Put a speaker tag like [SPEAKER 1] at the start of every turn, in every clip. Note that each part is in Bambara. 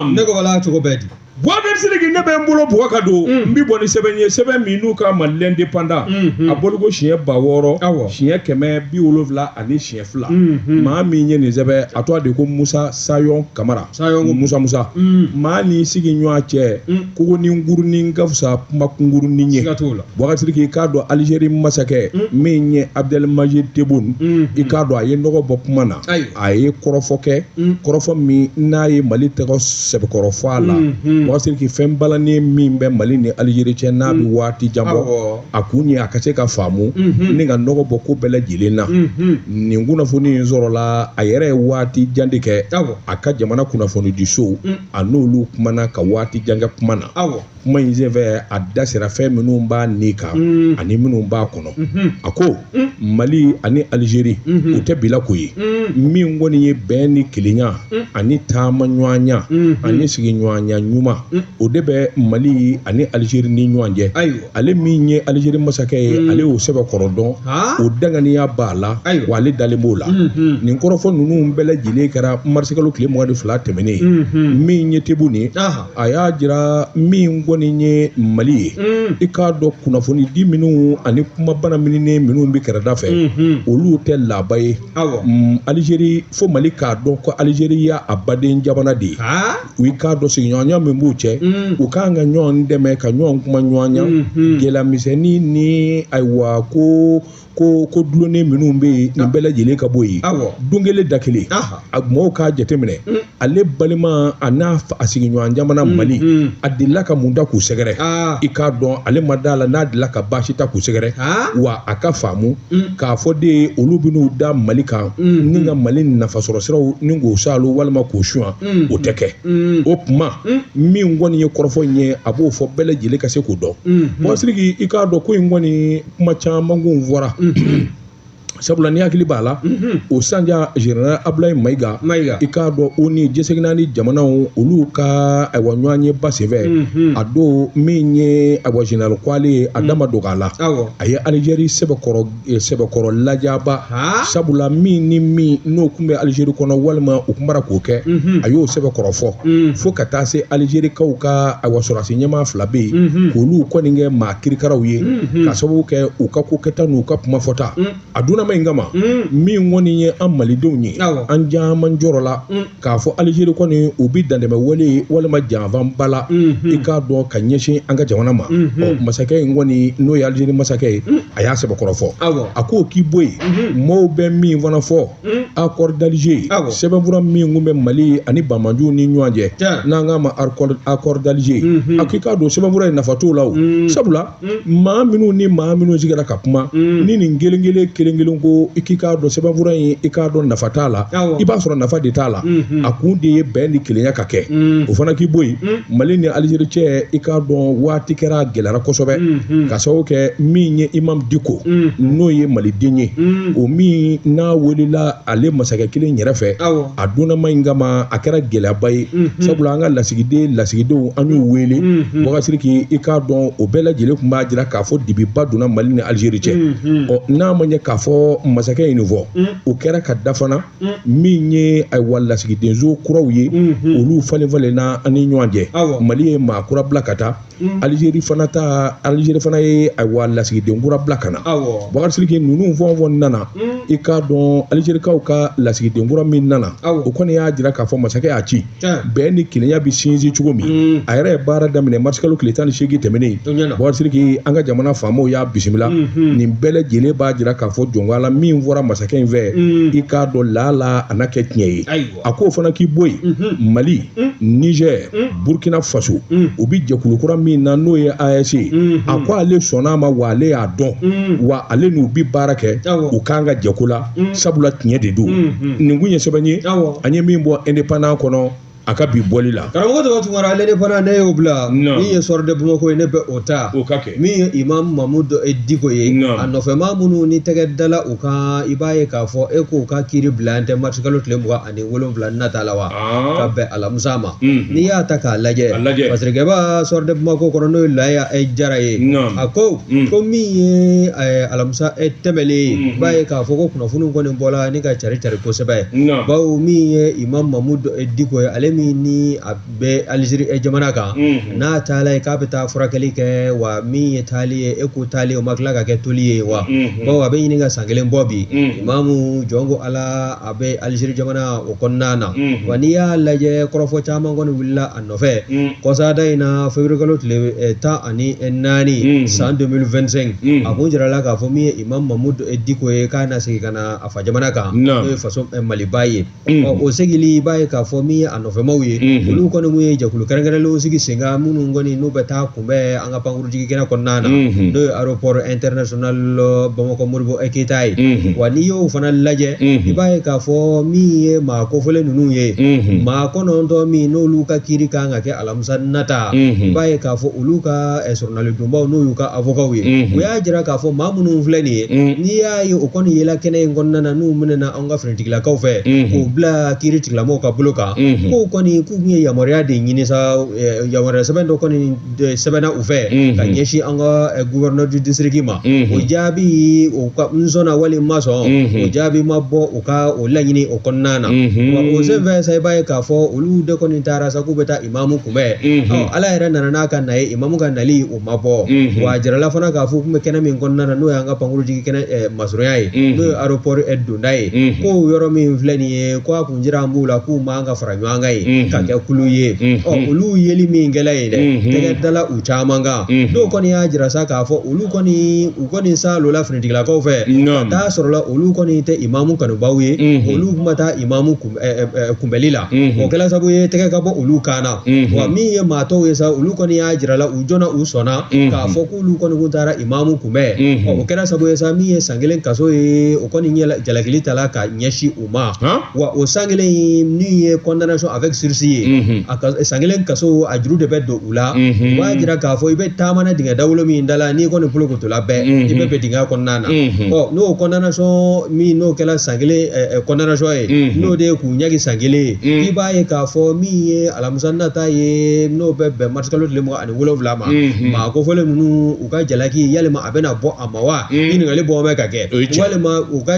[SPEAKER 1] Ne ko wala cogo bɛɛ di.
[SPEAKER 2] Boubacar Sidiki, ne bɛ n bolo bugɔ ka don, n bɛ bɔ ni sɛbɛn ye, sɛbɛn min n'u k'a ma L'Indépendant, a bɔliko siɲɛ 6000, siɲɛ 772. Maa min ye nin sɛbɛn, a tɔgɔ de ko Musa Sayɔn Kamara.
[SPEAKER 1] Sayɔn.
[SPEAKER 2] Musa Musa, maa ni sigi ɲɔgɔn cɛ, kogonin kurunin ka fisa kuma kunkurunin ye.
[SPEAKER 1] Siga t'o la.
[SPEAKER 2] Boubacar Sidiki, i k'a dɔn Alizeri masakɛ min ye Abdelmajid Tebboune, i k'a dɔn a ye nɔgɔ bɔ kuma na. A ye kɔrɔfɔ kɛ, kɔrɔfɔ min n'a ye Mali tɔgɔ sɛbɛkɔrɔ fɔ a la. Boubacar Sidiki, fɛn balannen min bɛ Mali ni Alizeri cɛ, n'a bɛ waati jan bɔ, a kun ye a ka se ka faamu ni ka nɔgɔ bɔ ko bɛɛ lajɛlen na. Nin kunnafoni in sɔrɔla, a yɛrɛ ye waati jan de kɛ a ka jamana kunnafonidisow, a n'olu kumana ka waati jan kɛ kuma na. Kuma in senfɛ, a da sera fɛn minnu b'a ni kan ani minnu b'a kɔnɔ. A ko Mali ani Alizeri u tɛ bila ko ye. Min kɔni ye bɛn ni kelenya ani taama ɲɔgɔnya ani sigiɲɔgɔnya ɲuman, o de bɛ Mali ani Alizeri ni ɲɔgɔn cɛ. Ale min ye Alizeri masakɛ ye, ale y'o sɛbɛkɔrɔ dɔn, o danganiya b'a la, wa ale dalen b'o la. Nin kɔrɔfɔ ninnu bɛɛ lajɛlen kɛra marisikalo tile 22 tɛmɛnen. Min ye Tebboune ye, a y'a jira min kɔni ye Mali ye, i k'a dɔn kunnafoni di minnu ani kuma bana mininen minnu bɛ kɛrɛda fɛ, olu tɛ laaba ye. Alizeri, fo Mali k'a dɔn ko Alizeri y'a baden jamana de ye. U k'a dɔn sigiɲɔgɔnya min b'u cɛ, u k'an ka ɲɔgɔn dɛmɛ ka ɲɔgɔn kuma ɲɔgɔnya. Gɛlɛya misɛnnin ni ayiwa ko ko ko dulonnen minnu bɛ yen, nin bɛɛ lajɛlen ka bɔ yen. Don kelen da kelen, a mɔgɔw k'a jateminɛ, ale balima a n'a a sigiɲɔgɔn jamana Mali, a delila ka mun da k'u sɛgɛrɛ? I k'a dɔn ale ma da la n'a delila ka baasi ta k'u sɛgɛrɛ. Wa a ka faamu k'a fɔ de olu bɛn'u da Mali kan ni ka Mali nafasɔrɔ siraw ni k'o saalo walima k'o suɲɛ, o tɛ kɛ. O kuma min kɔni ye kɔrɔfɔ in ye, a b'o fɔ bɛɛ lajɛlen ka se k'o dɔn. Boubacar Sidiki, i k'a dɔn ko in kɔni kuma caman kun fɔra, sabula ni hakili b'a la, o sanja général Abdoulaye Maïga, i k'a dɔn o ni G5 naani jamanaw olu ka ayiwa ɲɔgɔn ye ba senfɛ, a don min ye ayiwa général Kwale ye, a da ma dogo a la, a ye Alizeri sɛbɛkɔrɔ lajaba, sabula min ni min n'o tun bɛ Alizeri kɔnɔ walima u tun bara k'o kɛ, a y'o sɛbɛkɔrɔ fɔ, fo ka taa se Alizerikaw ka ayiwa sɔrɔdasi ɲɛmaa fila bɛ yen, k'olu kɔni kɛ maa kirikaraw ye, ka sababu kɛ u ka ko kɛta n'u ka kuma fɔta. A dunnama in kama, min kɔni ye an malidenw ye, an caman jɔrɔla k'a fɔ Alizeri kɔni u bɛ dantɛmɛ wale walima janfanba la, i k'a dɔn ka ɲɛsin an ka jamana ma. Ɔ masakɛ in kɔni, n'o ye Alizeri masakɛ ye, a y'a sɛbɛkɔrɔ fɔ. A k'o k'i bɔ yen. Maaw bɛ min fana fɔ, accord d'Alger, sɛbɛnfura min kun bɛ Mali ani banbaanciw ni ɲɔgɔn cɛ, n'an k'a ma accord d'Alger, a k'i k'a dɔn sɛbɛnfura in nafa t'o la o, sabula maa minnu ni maa minnu sigira ka kuma ni nin kelen kelen kelen kelen ko i k'i k'a dɔn sɛbɛnfura in, i k'a dɔn nafa t'a la, i b'a sɔrɔ nafa de t'a la. A kun de ye bɛn ni kelenya ka kɛ. O fana k'i bɔ yen. Mali ni Alizeri cɛ, i k'a dɔn waati kɛra gɛlɛyara kosɛbɛ, ka sababu kɛ min ye Imam Dicko, n'o ye maliden ye, o min n'a welela ale masakɛ kelen yɛrɛ fɛ, a donnama in kama a kɛra gɛlɛyaba ye, sabula an ka lasigidenw an y'u wele. Boubacar Sidiki, i k'a dɔn o bɛɛ lajɛlen tun b'a jira k'a fɔ dibiba donna Mali ni Alizeri cɛ. Ɔ n'a ma ɲɛ k'a fɔ masakɛ ye nin fɔ, o kɛra ka da fana min ye ayiwa lasigidenso kuraw ye, olu falen falenna an ni ɲɔgɔn cɛ. Mali ye maa kura bila ka taa Alizeri fana ta, Alizeri fana ye ayiwa lasigiden kura bila ka na. Boubacar Sidiki, ninnu fɛn o fɛn nana, i k'a dɔn Alizerikaw ka lasigiden kura min nana, o kɔni y'a jira k'a fɔ masakɛ y'a ci bɛn ni kelenya bɛ sinsin cogo min. A yɛrɛ ye baara daminɛ marisikalo tile 18 tɛmɛnen. Boubacar Sidiki, an ka jamana faamaw y'a bisimila. Nin bɛɛ lajɛlen b'a jira k'a fɔ jɔnko la min fɔra masakɛ in fɛ, i k'a dɔn laala a na kɛ tiɲɛ ye. A k'o fana k'i bɔ yen. Mali, Niger, Burkina Faso, u bɛ jɛkulu kura min na, n'o ye AES ye, a ko ale sɔnna a ma, wa ale y'a dɔn, wa ale n'u bɛ baara kɛ, u k'an ka jɛko la, sabula tiɲɛ de don. Nin kun ye sɛbɛn ye an ye min bɔ Indépendant kɔnɔ a ka bi bɔli la.
[SPEAKER 1] Karamɔgɔ tɔgɔ Tunkara, L'Indépendant ne y'o bila. Min ye Soir de Bamako ye, ne bɛ o ta.
[SPEAKER 2] O ka kɛ.
[SPEAKER 1] Min ye Imam Mahmoud Dicko ye, a nɔfɛmaa minnu ni tɛgɛ dala u kan, i b'a ye k'a fɔ e k'u ka kiiri bila an tɛ marisikalo tile 27 nata la wa, ka bɛn alamisa ma. N'i y'a ta k'a lajɛ, Fasirikɛba, Soir de Bamako kɔnɔ, n'o ye Laya Jara ye, a ko ko min ye alamisa tɛmɛlen ye, i b'a ye k'a fɔ ko kunnafoniw kɔni bɔla ni ka cari cari kosɛbɛ, bawo min ye Imam Mahmoud Dicko ye, ale min ni a bɛ Alizeri jamana kan, n'a taala ye k'a bɛ taa furakɛli kɛ, wa min ye taali ye, e ko taali o ma tila ka kɛ toli ye wa, bawo a bɛ ɲini ka san kelen bɔ bi. Imamu jɔn ko Ala, a bɛ Alizeri jamana o kɔnɔna na. Wa n'i y'a lajɛ, kɔrɔfɔ caman kɔni wulila a nɔfɛ kɔsada in na, février kalo tile 14 san 2025. A kun jirala k'a fɔ min ye Imam Mahmoud Dicko ye, k'a na segin ka na a fa jamana kan, n'o ye faso Maliba ye. Ɔ, o segili, i b'a ye k'a fɔ min ye a nɔfɛmaw ye, olu kɔni kun ye jɛkulu kɛrɛnkɛrɛnlenw sigi sen kan, minnu kɔni n'u bɛ taa kunbɛn an ka pankurujigi kɛnɛ kɔnɔna na, n'o ye aéroport international Bamakɔ Modibo Keyita ye. Wa n'i y'o fana lajɛ, i b'a ye k'a fɔ min ye maa kofɔlen ninnu ye, maa 9 min n'olu ka kiiri kan ka kɛ alamisa nata, i b'a ye k'a fɔ olu ka sɔrɔnalidonbaw, n'o y'u ka avocat ye, u y'a jira k'a fɔ maa minnu filɛ nin ye, n'i y'a ye o kɔni yela kɛnɛ in kɔnɔna na, n'u minɛna an ka finitigilakaw fɛ k'u bila kiiri tigilamɔgɔw ka bolo kan, k'o kɔni k'u tun ye yamaruya de ɲini sa, yamaruya sɛbɛn dɔ kɔni sɛbɛnna u fɛ ka ɲɛsin an ka gouverneur du district ma. O jaabi, o ka n sɔnna wali n ma sɔn, o jaabi ma bɔ u ka o laɲini o kɔnɔna na. Wa o senfɛ sa, i b'a ye k'a fɔ olu de kɔni taara sa k'u bɛ taa imamu kunbɛn. Ɔ, Ala yɛrɛ nana n'a ka na ye, imamu ka nali o ma bɔ. Wa a jirala fana k'a fɔ u tun bɛ kɛnɛ min kɔnɔna na, n'o y'an ka pankurujigi kɛnɛ masurunya ye, n'o ye aéroport donda ye, ko yɔrɔ min filɛ nin ye, ko a kun jira an b'u la k'u man ka fara ɲɔgɔn kan ye ka kɛ kulu ye. Ɔ, olu yeli min kɛla yen dɛ, tɛgɛ dala u caman kan. Dɔw kɔni y'a jira sa k'a fɔ olu kɔni, u kɔni salola finitigilakaw fɛ ka taa sɔrɔla olu kɔni tɛ imamu kanubaw ye, olu kuma taa imamu kunbɛli la. O kɛla sababu ye tɛgɛ ka bɔ olu kan na. Wa min ye maa tɔw ye sa, olu kɔni y'a jira la u jɔnna, u sɔnna k'a fɔ k'olu kɔni kun taara imamu kunbɛn. Ɔ, o kɛra sababu ye sa, min ye san kelen kaso ye, o kɔni jalakili tala ka ɲɛsin u ma. Wa o san kelen in min ye condamnation avec sursis ye, a ka san kelen kaso, a juru de bɛ don u la. U b'a jira k'a fɔ i bɛ taama na dingɛ dawolo min da la, n'i kɔni polokotola bɛɛ, i bɛ bɛn dingɛ kɔnɔna na. Ɔ, n'o condamnation min n'o kɛla san kelen condamnation ye, n'o de ye k'u ɲagi san kelen ye, i b'a ye k'a fɔ min ye alamisa nata ye, n'o bɛ bɛn mars kalo tile 27 ma, maa kofɔlen ninnu u ka jalaki, yalima a bɛna bɔ a ma wa? Ɲininkali bɔ bɛ ka kɛ, walima u ka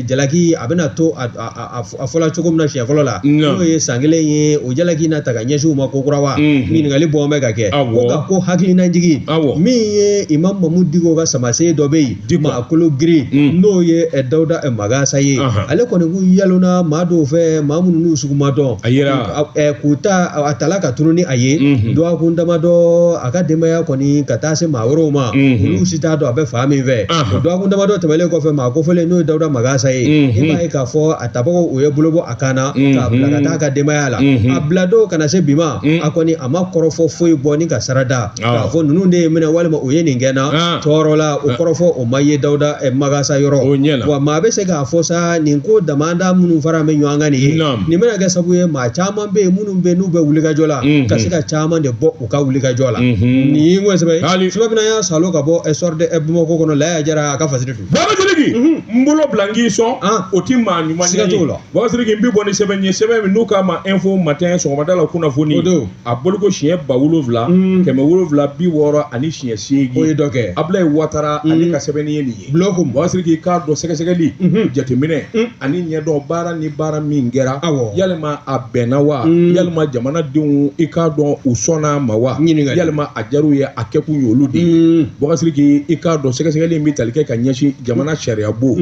[SPEAKER 1] jalaki a bɛna to a fɔla cogo min na siɲɛ fɔlɔ la, n'o ye san kelen ye, o jalaki na ta ka ɲɛsin u ma ko kura wa? Ɲininkali bɔ bɛ ka kɛ. Ko ka ko hakilinajigi, min ye Imam Mahmoud Dicko ka samasen dɔ bɛ yen, maa kolo girin, n'o ye Dawuda Magasa ye, ale kɔni kun yalona maa dɔw fɛ, maa minnu n'u sugu ma dɔn, k'u ta a tala ka tunu ni a ye dɔgɔkun damadɔ, a ka denbaya kɔni ka taa se maa wɛrɛw ma, olu si t'a dɔn a bɛ fan min fɛ. O dɔgɔkun damadɔ tɛmɛnen kɔfɛ, maa kofɔlen n'o ye Dawuda Magasa ye, i b'a ye k'a fɔ a tabagaw o ye bolo bɔ a kan na k'a bila ka taa a ka denbaya la. A bila don ka na se bi ma, a kɔni a ma kɔrɔfɔ foyi bɔ ni ka sara da k'a fɔ ninnu de ye minɛ walima o ye nin kɛ na tɔɔrɔ la. O kɔrɔfɔ o ma ye Dawuda Magasa yɔrɔ. Wa maa bɛ se k'a fɔ sa, nin ko damada minnu fara bɛ ɲɔgɔn kan nin ye, nin bɛna kɛ sababu ye maa caman bɛ yen minnu bɛ yen n'u bɛ wulikajɔ la, ka se ka caman de bɔ u ka wulikajɔ la. Nin ye n ko sɛbɛn sɛbɛn bɛna y'a salo ka bɔ Soir de Bamako kɔnɔ. Laya Jara a ka fasiri dun.
[SPEAKER 2] Baba Sidiki, n bolo bila n k'i sɔn, o ti maa ɲuman.
[SPEAKER 1] Siga t'o la.
[SPEAKER 2] Baba Sidiki, n bɛ bɔ ni sɛbɛn ye, sɛbɛn min n'u k'a ma Info Matin, sɔgɔmada la kunnafoni, a boliko siɲɛ 7760 siɲɛ 8.
[SPEAKER 1] O ye dɔ kɛ.
[SPEAKER 2] Abulaye Watara, ale ka sɛbɛnni ye nin ye.
[SPEAKER 1] Bulɔku.
[SPEAKER 2] Baba Sidiki, k'a dɔn sɛgɛsɛgɛli, jateminɛ ani ɲɛdɔn, baara ni baara min kɛra, yalima a bɛnna wa? Yalima jamanadenw, i k'a dɔn u sɔnna a ma wa? Yalima a diyar'u ye? A kɛkun ye olu de ye. Baba Sidiki, i k'a dɔn sɛgɛsɛgɛli in bɛ tali kɛ ka ɲɛsin jamana sariya bon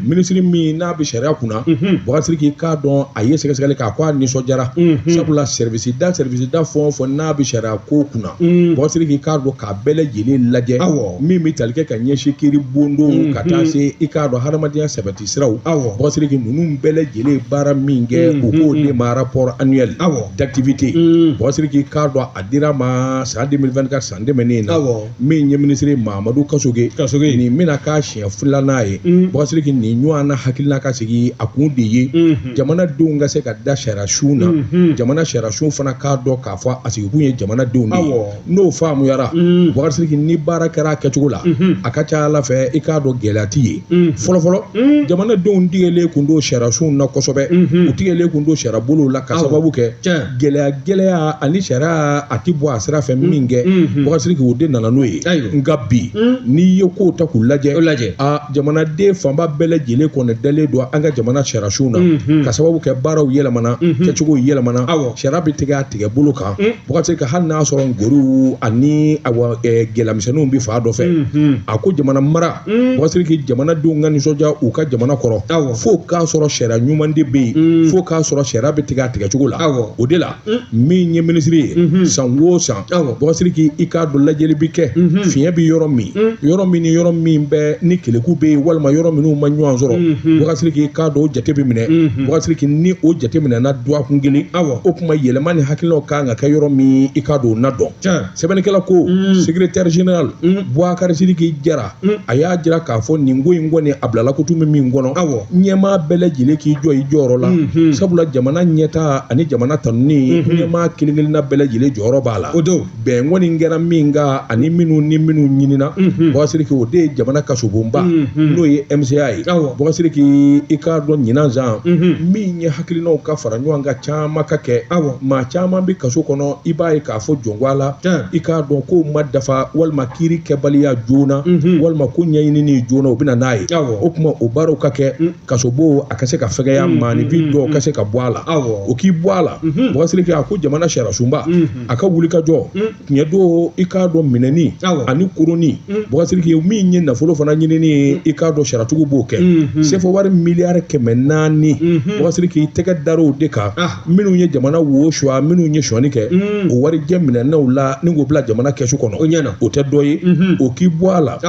[SPEAKER 2] minisiri min n'a bɛ sariya kunna. Baba Sidiki, i k'a dɔn a ye sɛgɛsɛgɛli kɛ, a ko a nisɔndiyara, sabula service da service da fɛn o fɛn n'a bɛ sariya ko kunna, Baba Sidiki, i k'a dɔn k'a bɛɛ lajɛlen lajɛ, min bɛ tali kɛ ka ɲɛsin kiiri bondonw ka taa se i k'a dɔn hadamadenya sabati siraw. Baba Sidiki, ninnu bɛɛ lajɛlen baara min kɛ, u k'o de ma rapport annuel d'activité. Baba Sidiki, i k'a dɔn a dira ma san 2024, san tɛmɛnen na. Min ye minisiri Mamadu Kasoge, nin bɛna k'a siɲɛ filanan ye. Baba Sidiki, nin ɲɔgɔn na hakilina ka sigi a kun de ye jamanadenw ka se ka da sariya sun na, jamana sariya sun fana k'a dɔn k'a fɔ a sigikun ye jamanadenw de ye. N'o faamuyara, Baba Sidiki, ni baara kɛra a kɛcogo la, a ka ca Ala fɛ, i k'a dɔn gɛlɛya ti ye. Fɔlɔfɔlɔ, jamanadenw tigɛlen kun don sariya sunw na kosɛbɛ, u tigɛlen kun don sariya bolow la, ka sababu kɛ gɛlɛya gɛlɛya ani sariya a ti bɔ a sira fɛ min kɛ. Baba Sidiki, o de nana n'o ye. Nka bi, n'i ye kow ta k'u lajɛ, a jamanaden fanba bɛɛ lajɛlen kɔni dalen don an ka jamana sariya sun na, ka sababu kɛ baaraw yɛlɛmana, kɛcogo yɛlɛmana. yɛlɛmana, sariya bɛ tigɛ a tigɛ bolo kan. Bubakari Sidiki, hali n'a sɔrɔ ngoriw ani awa gɛlɛyamisɛnninw bɛ fan dɔ fɛ, a ko jamana mara, Bubakari Sidiki, jamanadenw ka nisɔndiya u ka jamana kɔrɔ, fo k'a sɔrɔ sariya ɲuman de bɛ yen, fo k'a sɔrɔ sariya bɛ tigɛ a tigɛ cogo la. O de la min ye minisiri ye, san o san, Bubakari Sidiki, i k'a dɔn lajɛli bɛ kɛ, fiɲɛ bɛ yɔrɔ min, yɔrɔ min ni yɔrɔ min bɛ ni keleku bɛ yen, walima yɔrɔ minnu ma ɲɔgɔn sɔrɔ. Bubakari Sidiki, i k'a dɔn o jate bɛ minɛ. Bubakari Sidiki, ni o jate minɛna dɔgɔkun kelen, o tuma yɛlɛma ni hakilinaw kan ka kɛ yɔrɔ min, i k'a dɔn o na dɔn. Sɛbɛnnikɛla ko secrétaire général Bubakari Sidiki Jara, a y'a jira k'a fɔ nin ko in kɔni a bilala kutu min kɔnɔ, ɲɛmaa bɛɛ lajɛlen k'i jɔ i jɔyɔrɔ la, sabula jamana ɲɛtaa ani jamana tanuni, ɲɛmaa kelen kelenna bɛɛ lajɛlen jɔyɔrɔ b'a la.
[SPEAKER 1] O don
[SPEAKER 2] bɛn kɔni kɛra min kan ani minnu ni minnu ɲinina, Bubakari Sidiki, o de ye jamana kasobonba, n'o ye MCA ye. Bubakari Sidiki, i k'a dɔn ɲinan san min ye hakilinaw ka fara ɲɔgɔn kan caman ka kɛ, maa caman bɛ kaso kɔnɔ, i b'a ye k'a fɔ jɔnko la, i k'a dɔn kow ma dafa, walima kiiri kɛbaliya joona, walima ko ɲɛɲinini joona, o bɛ na n'a ye. O tuma o baaraw ka kɛ, kasobon a ka se ka fɛgɛya, maaninfin dɔw ka se ka bɔ a la. O k'i bɔ a la, Bubakari Sidiki, a ko jamana sariyasunba a ka wuli ka jɔ tiɲɛ don, i k'a dɔn minɛni ani koronni. Bubakari Sidiki, min ye nafolo fana ɲinini ye, i k'a dɔn sariyatigiw b'o kɛ, sefa wari miliyari 400, Bubakari Sidiki, tɛgɛ dar'o de kan, minnu ye jamana wo suwa, minnu ye sɔnni kɛ, o warijɛ minɛnaw la ni k'o bila jamana kɛsu kɔnɔ, o tɛ dɔ ye. O k'i bɔ a la,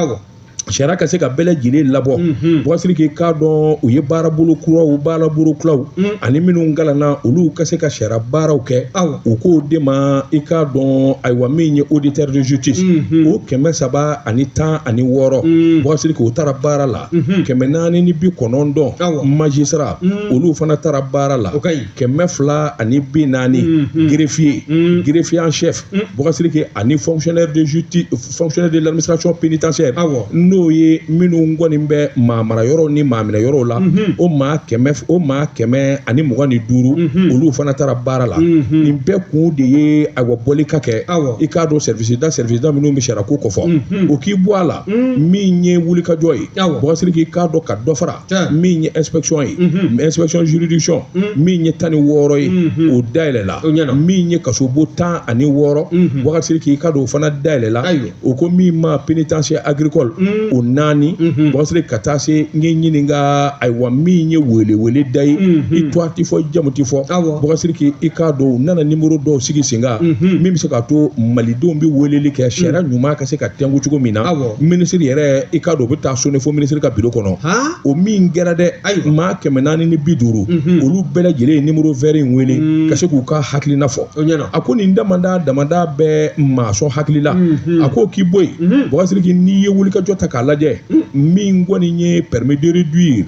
[SPEAKER 2] sariya ka se ka bɛɛ lajɛlen labɔ. Bubakari Sidiki, k'a dɔn u ye baarabolo kuraw, baarabolo kuraw ani minnu kalanna, olu ka se ka sariya baaraw kɛ. U k'o de ma, i k'a dɔn ayiwa min ye auditeur de justice, o 316, Bubakari Sidiki, o taara baara la. 490 magistrat, olu fana taara baara la. 240 greffier, greffier en chef, Bubakari Sidiki, ani fonctionnaire de justice, fonctionnaire de l'administration pénitentiaire, n'o ye minnu kɔni bɛ maa mara yɔrɔw ni maa minɛ yɔrɔw la, o maa kɛmɛ, o maa 125, olu fana taara baara la. Nin bɛɛ kun de ye ayiwa bɔli ka kɛ, i k'a dɔn service da, service da minnu bɛ sariya ko kɔfɔ. O k'i bɔ a la, min ye wulikajɔ ye, Bubakari Sidiki, k'a dɔn ka dɔ fara min ye inspection ye, inspection juridiction min ye 16 ye, o dayɛlɛla. Min ye kasobo 16, Bubakari Sidiki, k'a dɔn o fana dayɛlɛla. O ko min ma pénitencier agricole, o 4, Bubakari Sidiki, ka taa se n ye ɲininka ayiwa min ye welewele da ye, i tɔgɔ ti fɔ, i jamu ti fɔ. Bubakari Sidiki, i k'a dɔn u nana nimoro dɔw sigi sen kan min bɛ se k'a to malidenw bɛ weleli kɛ, sariya ɲuman ka se ka tɛnku cogo min na. Minisiri yɛrɛ, i k'a dɔn u bɛ taa sonné fo minisiri ka biro kɔnɔ. O min kɛra dɛ, maa 450, olu bɛɛ lajɛlen ye nimoro vert in wele ka se k'u ka hakilina fɔ. A ko nin damada damada bɛɛ maa sɔn hakili la. A ko k'i bɔ yen, Bubakari Sidiki, n'i ye wulikajɔ ta k'a lajɛ, min kɔni ye permis de réduire,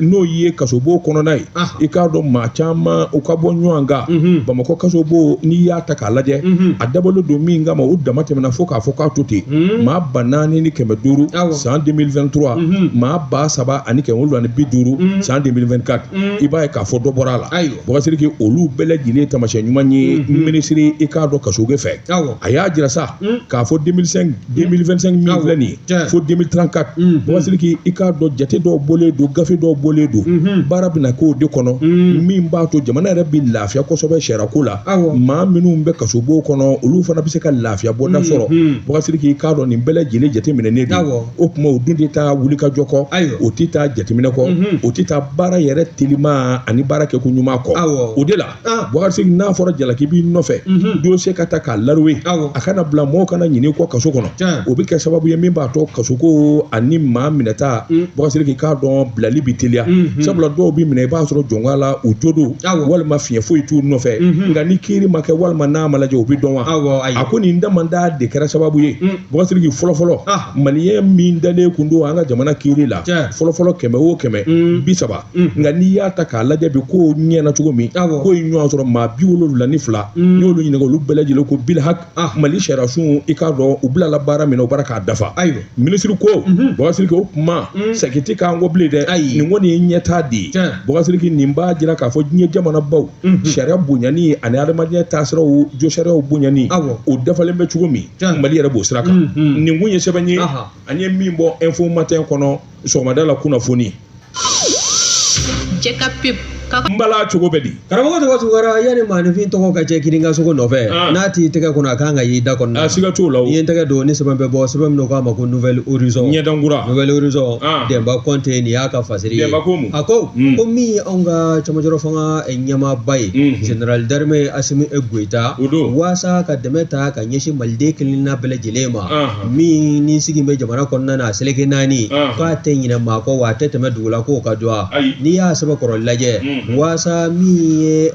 [SPEAKER 2] n'o ye kasobo kɔnɔna ye, i k'a dɔn maa caman u ka bɔ ɲɔgɔn kan. Bamakɔ kasobo, n'i y'a ta k'a lajɛ, a dabɔlen don min kama, o dama tɛmɛna fo k'a fɔ k'a to ten, maa 4500 san 2023, maa 3750 san 2024, i b'a ye k'a fɔ dɔ bɔra a la. Bubakari Sidiki, olu bɛɛ lajɛlen taamasiyɛn ɲuman ye minisiri, i k'a dɔn kasoge fɛ. A y'a jira sa k'a fɔ 2005 2025 min filɛ nin ye, fo 2034, Bubakari Sidiki, i k'a dɔn jate dɔw bɔlen don, gafe dɔw bɔlen don, baara bɛna k'o de kɔnɔ, min b'a to jamana yɛrɛ bɛ lafiya kosɛbɛ sariyako la. Maa minnu bɛ kasobo kɔnɔ, olu fana bɛ se ka lafiya bɔda sɔrɔ. Bubakari Sidiki, i k'a dɔn nin bɛɛ lajɛlen jateminɛnen don. O tuma o dun tɛ taa wulikajɔ kɔ, o tɛ taa jateminɛ kɔ, o tɛ taa baara yɛrɛ telima ani baara kɛko ɲuman kɔ. O de la, Bubakari Sidiki, n'a fɔra jalaki b'i nɔfɛ, dossier ka ta k'a larouer, a kana bila mɔgɔw kana ɲinɛ kɔ kaso kɔnɔ, o bɛ kɛ sababu ye min b'a to kasoko ani maa minɛta, Bubakari Sidiki, k'a dɔn bilali bɛ teliya. Sabula dɔw bɛ minɛ, i b'a sɔrɔ jɔnka la, u jo don, walima fiɲɛ foyi t'u nɔfɛ, nka ni kiiri ma kɛ walima n'a ma lajɛ, o bɛ dɔn wa. A ko nin damanda de kɛra sababu ye, Bubakari Sidiki, fɔlɔfɔlɔ maliyɛn min dalen kun don an ka jamana kiiri la, fɔlɔfɔlɔ 100 o 100 30, nka n'i y'a ta k'a lajɛ bi, ko ɲɛna cogo min, ko ye ɲɔgɔn sɔrɔ maa 72, n'i y'olu ɲininka, olu bɛɛ lajɛlen ko bilhak Mali sariyasun, i k'a dɔn u bilala baara min na, o baara k'a dafa. Minisiri ko, Bubakari Sidiki, o kuma segin tɛ k'an kɔ bilen dɛ, nin kɔni ye ɲɛtaa de ye. Bubakari Sidiki, nin b'a jira k'a fɔ diɲɛ jamanabaw sariya bonyani ani adamadenya taasiraw, jo sariyaw bonyani, o dafalen bɛ cogo min, Mali yɛrɛ b'o sira kan. Nin kun ye sɛbɛn ye an ye min bɔ Info Matin kɔnɔ sɔgɔmada la kunnafoni.
[SPEAKER 3] Cɛ ka pub.
[SPEAKER 2] N bala cogo bɛ di?
[SPEAKER 1] Karamɔgɔ Tɔgɔ Tunkara, yanni maaninfin tɔgɔ ka cɛ kirin ka sogo nɔfɛ, n'a t'i tɛgɛ kɔnɔ, a kan ka y'i da kɔnɔ.
[SPEAKER 2] A siga t'o la o.
[SPEAKER 1] N'i ye n tɛgɛ don ni sɛbɛn bɛ bɔ, sɛbɛn min k'a ma ko Nouvel Horizon.
[SPEAKER 2] Ɲɛdankura.
[SPEAKER 1] Nouvel Horizon. Dɛnba Kɔnte, nin y'a ka fasiri ye.
[SPEAKER 2] Dɛnba ko mun?
[SPEAKER 1] A ko ko min ye anw ka cɛmancɛrɔ fanga ɲɛmaaba ye, général d'armée Asimi Goyita,
[SPEAKER 2] O don.
[SPEAKER 1] waasa ka dɛmɛ ta ka ɲɛsin maliden kelenna bɛɛ lajɛlen ma, min ni sigi bɛ jamana kɔnɔna na a seleke naani, k'a tɛ ɲinɛ maa kɔ, wa a tɛ tɛmɛ dugu la k'o ka dɔgɔ. N'i y'a sɛbɛkɔrɔ lajɛ, waasa min ye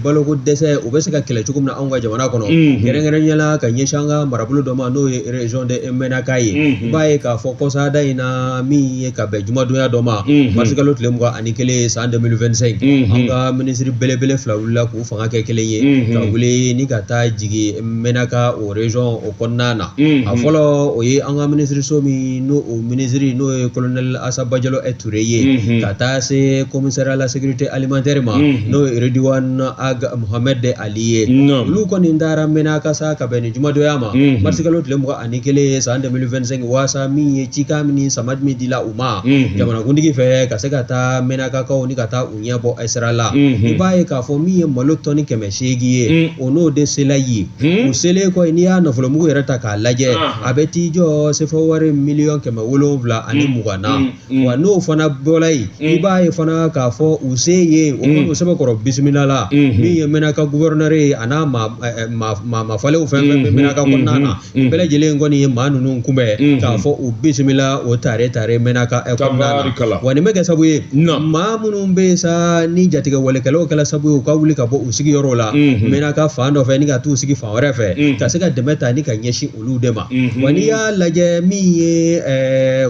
[SPEAKER 1] baloko dɛsɛ, o bɛ se ka kɛlɛ cogo min na anw ka jamana kɔnɔ, kɛrɛnkɛrɛnnenya la ka ɲɛsin an ka marabolo dɔ ma, n'o ye région de Menaka ye. I b'a ye k'a fɔ kɔsada in na, min ye ka bɛn jumadonya dɔ ma, marisikalo tile 21 san 2025, an ka minisiri belebele fila wulila k'u fanga kɛ kelen ye, ka wuli ni ka taa jigin Menaka o région o kɔnɔna na. A fɔlɔ, o ye an ka minisiriso min n'o o minisiri, n'o ye colonel Asa Bajalo Ture ye, ka taa se commissaire à la sécurité alimentaire ma, n'o ye Ridwan Ag Mohamed Ali ye. Olu kɔni taara Menaka sa ka bɛn ni jumadonya ma, marisikalo tile 21 san 2025, waasa min ye cikan min ni sama min dila u ma jamanakuntigi fɛ, ka se ka taa Menakakaw ni ka taa u ɲɛ bɔ sira la. I b'a ye k'a fɔ min ye malo tɔni 800 ye, o n'o de sela yen. U selen kɔ, n'i y'a nafolomugu yɛrɛ ta k'a lajɛ, a bɛ t'i jɔ sefa wari 720 miliyɔn na. Wa n'o fana bɔra yen, i b'a ye fana k'a fɔ u se ye o kɔni, o sɛbɛkɔrɔ bisimila la min ye Menaka gouverneur ye, a n'a maa mafalenw fɛn fɛn bɛ Menaka kɔnɔna na, bɛɛ lajɛlen kɔni ye maa ninnu kunbɛn k'a fɔ u bisimila o tare tare Menaka kɔnɔna na. Wa nin bɛ kɛ sababu ye, maa minnu bɛ yen sa ni jatigɛ walekɛlaw kɛla sababu ye u ka wuli ka bɔ u sigiyɔrɔw la Menaka fan dɔ fɛ ni ka t'u sigi fan wɛrɛ fɛ, ka se ka dɛmɛ ta ni ka ɲɛsin olu de ma. Wa n'i y'a lajɛ, min ye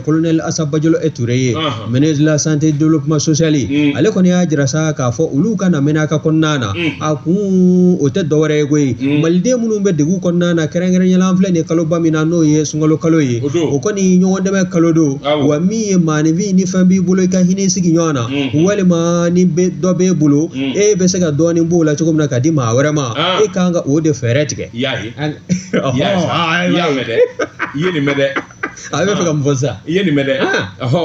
[SPEAKER 1] colonel Asa Bajalo Ture ye, ministre de la santé, développement social, ale kɔni y'a jira sa k'a fɔ olu ka na Menaka kɔnɔna na, a kun o tɛ dɔwɛrɛ ye koyi, maliden minnu bɛ degun kɔnɔna na, kɛrɛnkɛrɛnnenya la an filɛ nin ye kaloba min na, n'o ye sunkalo kalo ye, o kɔni ɲɔgɔn dɛmɛ kalo don. Wa min ye maaninfin, ni fɛn b'i bolo, i ka hinɛ sigi ɲɔgɔn na, walima ni dɔ b'e bolo, e bɛ se ka dɔɔnin b'o la cogo min na ka di maa wɛrɛ ma, e kan ka o de fɛɛrɛ tigɛ.
[SPEAKER 2] I y'a ye, i y'a mɛn dɛ, i ye nin mɛn dɛ.
[SPEAKER 1] A bɛ fɛ ka mun fɔ sisan?
[SPEAKER 2] I ye nin mɛn dɛ. Ɔhɔ,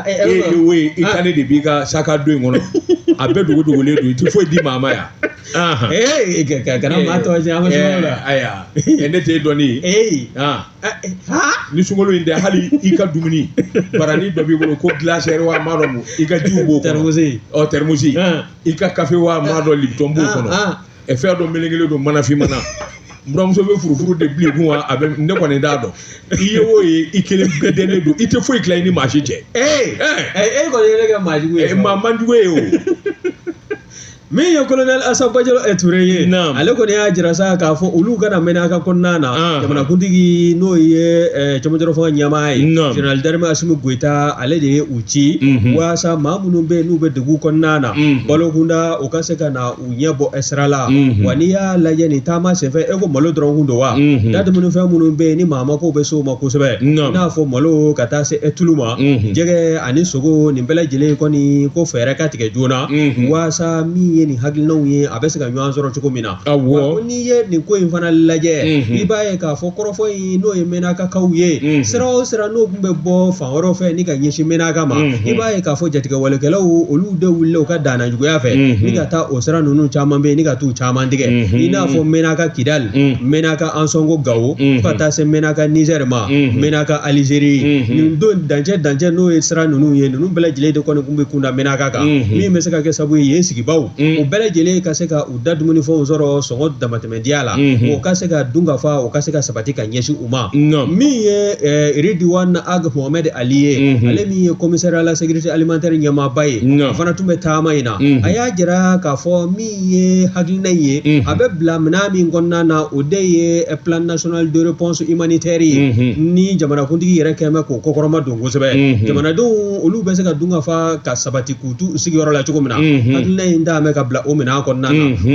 [SPEAKER 2] e ye o ye, i ka ne de b'i ka saka don in kɔnɔ, a bɛɛ dogo dogolen don, i tɛ foyi di maa ma yan.
[SPEAKER 1] Ee, kana maa tɔgɔ tiɲɛ, an bɛ sunkalo la.
[SPEAKER 2] Ayiwa, ne t'e dɔnni ye. Ni sunkalo in tɛ, hali i ka dumuni barani dɔ b'i bolo ko glacière wa maa dɔ mun, i ka jiw b'o kɔnɔ.
[SPEAKER 1] Thermos.
[SPEAKER 2] Ɔ, thermos. I ka kafe wa maa dɔ Lipton b'o kɔnɔ. Ɛ, fɛn dɔ melekelen don manafin na. N buramuso bɛ furufuru de bilen kun wa, a bɛ ne kɔni t'a dɔn. I ye o ye, i kelen bɛɛ dɛnnen don, i tɛ foyi tila i ni maa si cɛ.
[SPEAKER 1] Ee, e kɔni ye ne kɛ maa jugu ye.
[SPEAKER 2] Maa man jugu ye o.
[SPEAKER 1] Min ye colonel Asa Bajalo Ture ye, ale kɔni y'a jira sa k'a fɔ olu kana Menaka kɔnɔna na, jamanakuntigi, n'o ye cɛmancɛrɔ fanga ɲɛmaa ye, général d'armée Asimi Goyita, ale de ye u ci waasa maa minnu bɛ yen n'u bɛ degun kɔnɔna na balokunda, u ka se ka na u ɲɛ bɔ sira la. Wa n'i y'a lajɛ nin taama senfɛ, e ko malo dɔrɔn kun don wa, da dumunifɛn minnu bɛ yen ni maa mako bɛ se o ma kosɛbɛ, i n'a fɔ malo ka taa se tulu ma, jɛgɛ ani sogo, nin bɛɛ lajɛlen kɔni ko fɛɛrɛ ka tigɛ joona, waasa min ye nin hakilinaw ye, a bɛ se ka ɲɔgɔn sɔrɔ cogo min na. N'i ye nin ko in fana lajɛ, i b'a ye k'a fɔ kɔrɔfɔ in, n'o ye Menakakaw ye, sira o sira n'o tun bɛ bɔ fan wɛrɛw fɛ ni ka ɲɛsin Menaka ma, i b'a ye k'a fɔ jatigɛwalekɛlaw, olu de wulila u ka danna juguya fɛ ni ka taa o sira ninnu caman bɛ yen ni ka t'u caman tigɛ, i n'a fɔ Menaka Kidali, Menaka Ansɔngo Gawo, fo ka taa se Menaka Nizɛri ma, Menaka Alizeri. Nin don dancɛ dancɛ, n'o ye sira ninnu ye, ninnu bɛɛ lajɛlen de kɔni tun bɛ kunda Menaka kan, min bɛ se ka kɛ sababu ye yen sigibaw, u bɛɛ lajɛlen ka se ka u da dumunifɛnw sɔrɔ sɔngɔ damatɛmɛdiya la, o ka se ka dun ka fa, o ka se ka sabati ka ɲɛsin u ma. Min ye Ridwan Ag Mohamed Ali ye, ale min ye commissaire à la sécurité alimentaire ɲɛmaaba ye, o fana tun bɛ taama in na. A y'a jira k'a fɔ min ye hakilina in ye, a bɛ bila minɛn min kɔnɔna na, o de ye plan national de réponse humanitaire ye, ni jamanakuntigi yɛrɛ kɛn bɛ k'o kɔkɔrɔma don kosɛbɛ, jamanadenw olu bɛ se ka dun ka fa ka sabati k'u t'u sigiyɔrɔ la cogo min na. Hakilina in d'a mɛn ka ka bila o minɛn kɔnɔna na.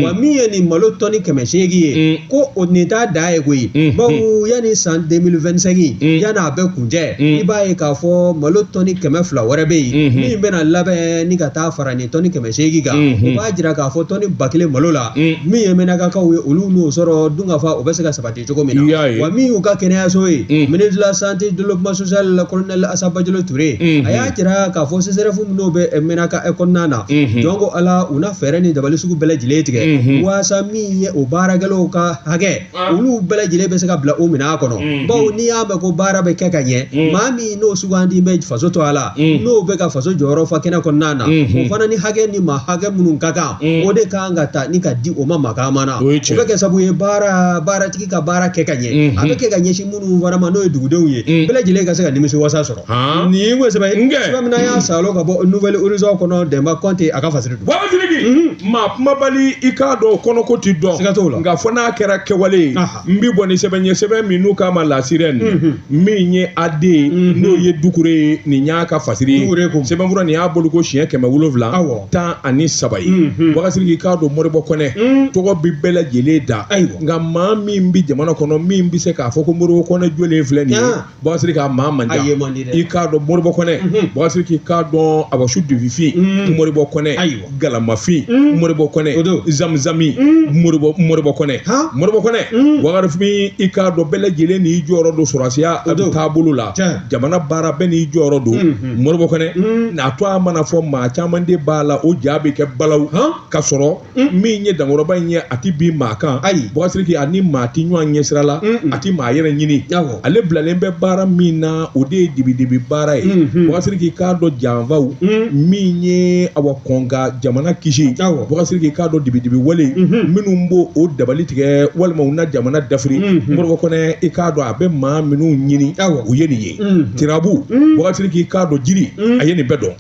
[SPEAKER 1] Wa min ye nin malo tɔni 800 ye, ko o nin t'a dan ye koyi, bawo yanni san 2025 yanni a bɛ kuncɛ, i b'a ye k'a fɔ malo tɔni 200 wɛrɛ bɛ yen min bɛna labɛn ni ka taa fara nin tɔni 800 kan. O b'a jira k'a fɔ tɔni 1000 malo la, min ye Menakakaw ye, olu n'o sɔrɔ dunkafa o bɛ se ka sabati cogo min na. Wa min y'u ka kɛnɛyaso ye, ministre de la santé, développement social, la colonel Assa Badiolo Touré, a y'a jira k'a fɔ CSRéf minnu bɛ Menaka kɔnɔna na, jɔn ko Ala, u na fɛɛrɛ ni dabali sugu bɛɛ lajɛlen tigɛ waasa min ye o baarakɛlaw ka hakɛ, olu bɛɛ lajɛlen bɛ se ka bila o minɛn kɔnɔ. Bawo n'i y'a mɛn ko baara bɛ kɛ ka ɲɛ, maa min n'o sugandi bɛ faso to a la, n'o bɛ ka faso jɔyɔrɔ fa kɛnɛ kɔnɔna na, o fana ni hakɛ ni maa hakɛ minnu ka kan, o de kan ka ta ni ka di o ma makama na. O bɛ kɛ sababu ye baaratigi ka baara kɛ ka ɲɛ, a bɛ kɛ ka ɲɛsin minnu fana ma, n'o ye dugudenw ye, bɛɛ lajɛlen ka se ka nimisi wasa sɔrɔ. Nin ko sɛbɛn sɛbɛn min y'a salo ka bɔ Nouvel Horizon kɔnɔ, Denba Kɔnte a ka fasiri don.
[SPEAKER 2] Baba Sidiki, maa kumabali, i k'a dɔn kɔnɔko ti dɔn.
[SPEAKER 1] Siga t'o la.
[SPEAKER 2] Nka fo n'a kɛra kɛwale ye, n bi bɔ ni sɛbɛn ye, sɛbɛn min n'u k'a ma La Sirène, min ye AD, n'o ye Dukure ye, nin y'a ka fasiri ye. Sɛbɛnfura nin y'a bolo ko siɲɛ 713 ye. Baba Sidiki, i k'a dɔn Moribo Kɔnɛ tɔgɔ bi bɛɛ lajɛlen da, nka maa min bi jamana kɔnɔ min bɛ se k'a fɔ ko Moribo Kɔnɛ jɔlen filɛ nin ye, Baba Sidiki, a maa man ca. I k'a dɔn Moribo Kɔnɛ, Baba Sidiki, i k'a dɔn awasu dufifin Moribo Kɔnɛ, galamafin Moribo Kɔnɛ, zamzami Moribo Kɔnɛ, Moribo Kɔnɛ wagarifin, i k'a dɔn bɛɛ lajɛlen n'i jɔyɔrɔ don sɔrɔsiya taabolo la, jamana baara bɛɛ n'i jɔyɔrɔ don. Moribo Kɔnɛ n'a to a mana fɔ maa caman de b'a la, o ja bɛ kɛ balawu ka sɔrɔ min ye dankɔrɔba in ye, a ti bin maa kan. Baba Sidiki, a ni maa ti ɲɔgɔn ɲɛ sira la, a ti maa yɛrɛ ɲini. Ale bilalen bɛ baara min na, o de ye dibidibi baara ye. Baba Sidiki, k'a dɔn janfaw min ye awa kɔn ka jamana kisi. Baba Sidiki, k'a dɔn dibidibi wale minnu b'o o dabali tigɛ walima u na jamana dafiri, Moribo Kɔnɛ, i k'a dɔn a bɛ maa minnu ɲini, u ye nin ye. Tirabu, Baba Sidiki, k'a dɔn jiri, a ye nin bɛɛ dɔn.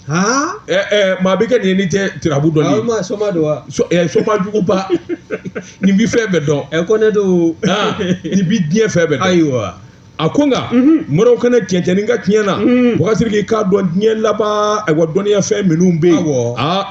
[SPEAKER 2] Maa bɛ kɛ nin ye n'i tɛ tirabu dɔn.
[SPEAKER 1] Ni soma don wa?
[SPEAKER 2] Soma juguba, nin bi fɛn bɛɛ dɔn.
[SPEAKER 1] Kɔnɛ don.
[SPEAKER 2] Nin bi diɲɛ fɛn bɛɛ dɔn.
[SPEAKER 1] Ayiwa.
[SPEAKER 2] A ko nka Moribo Kɔnɛ tiɲɛtiɲɛni ka tiɲɛ na, Baba Sidiki, k'a dɔn diɲɛ laban ayiwa dɔnniya fɛn minnu bɛ yen,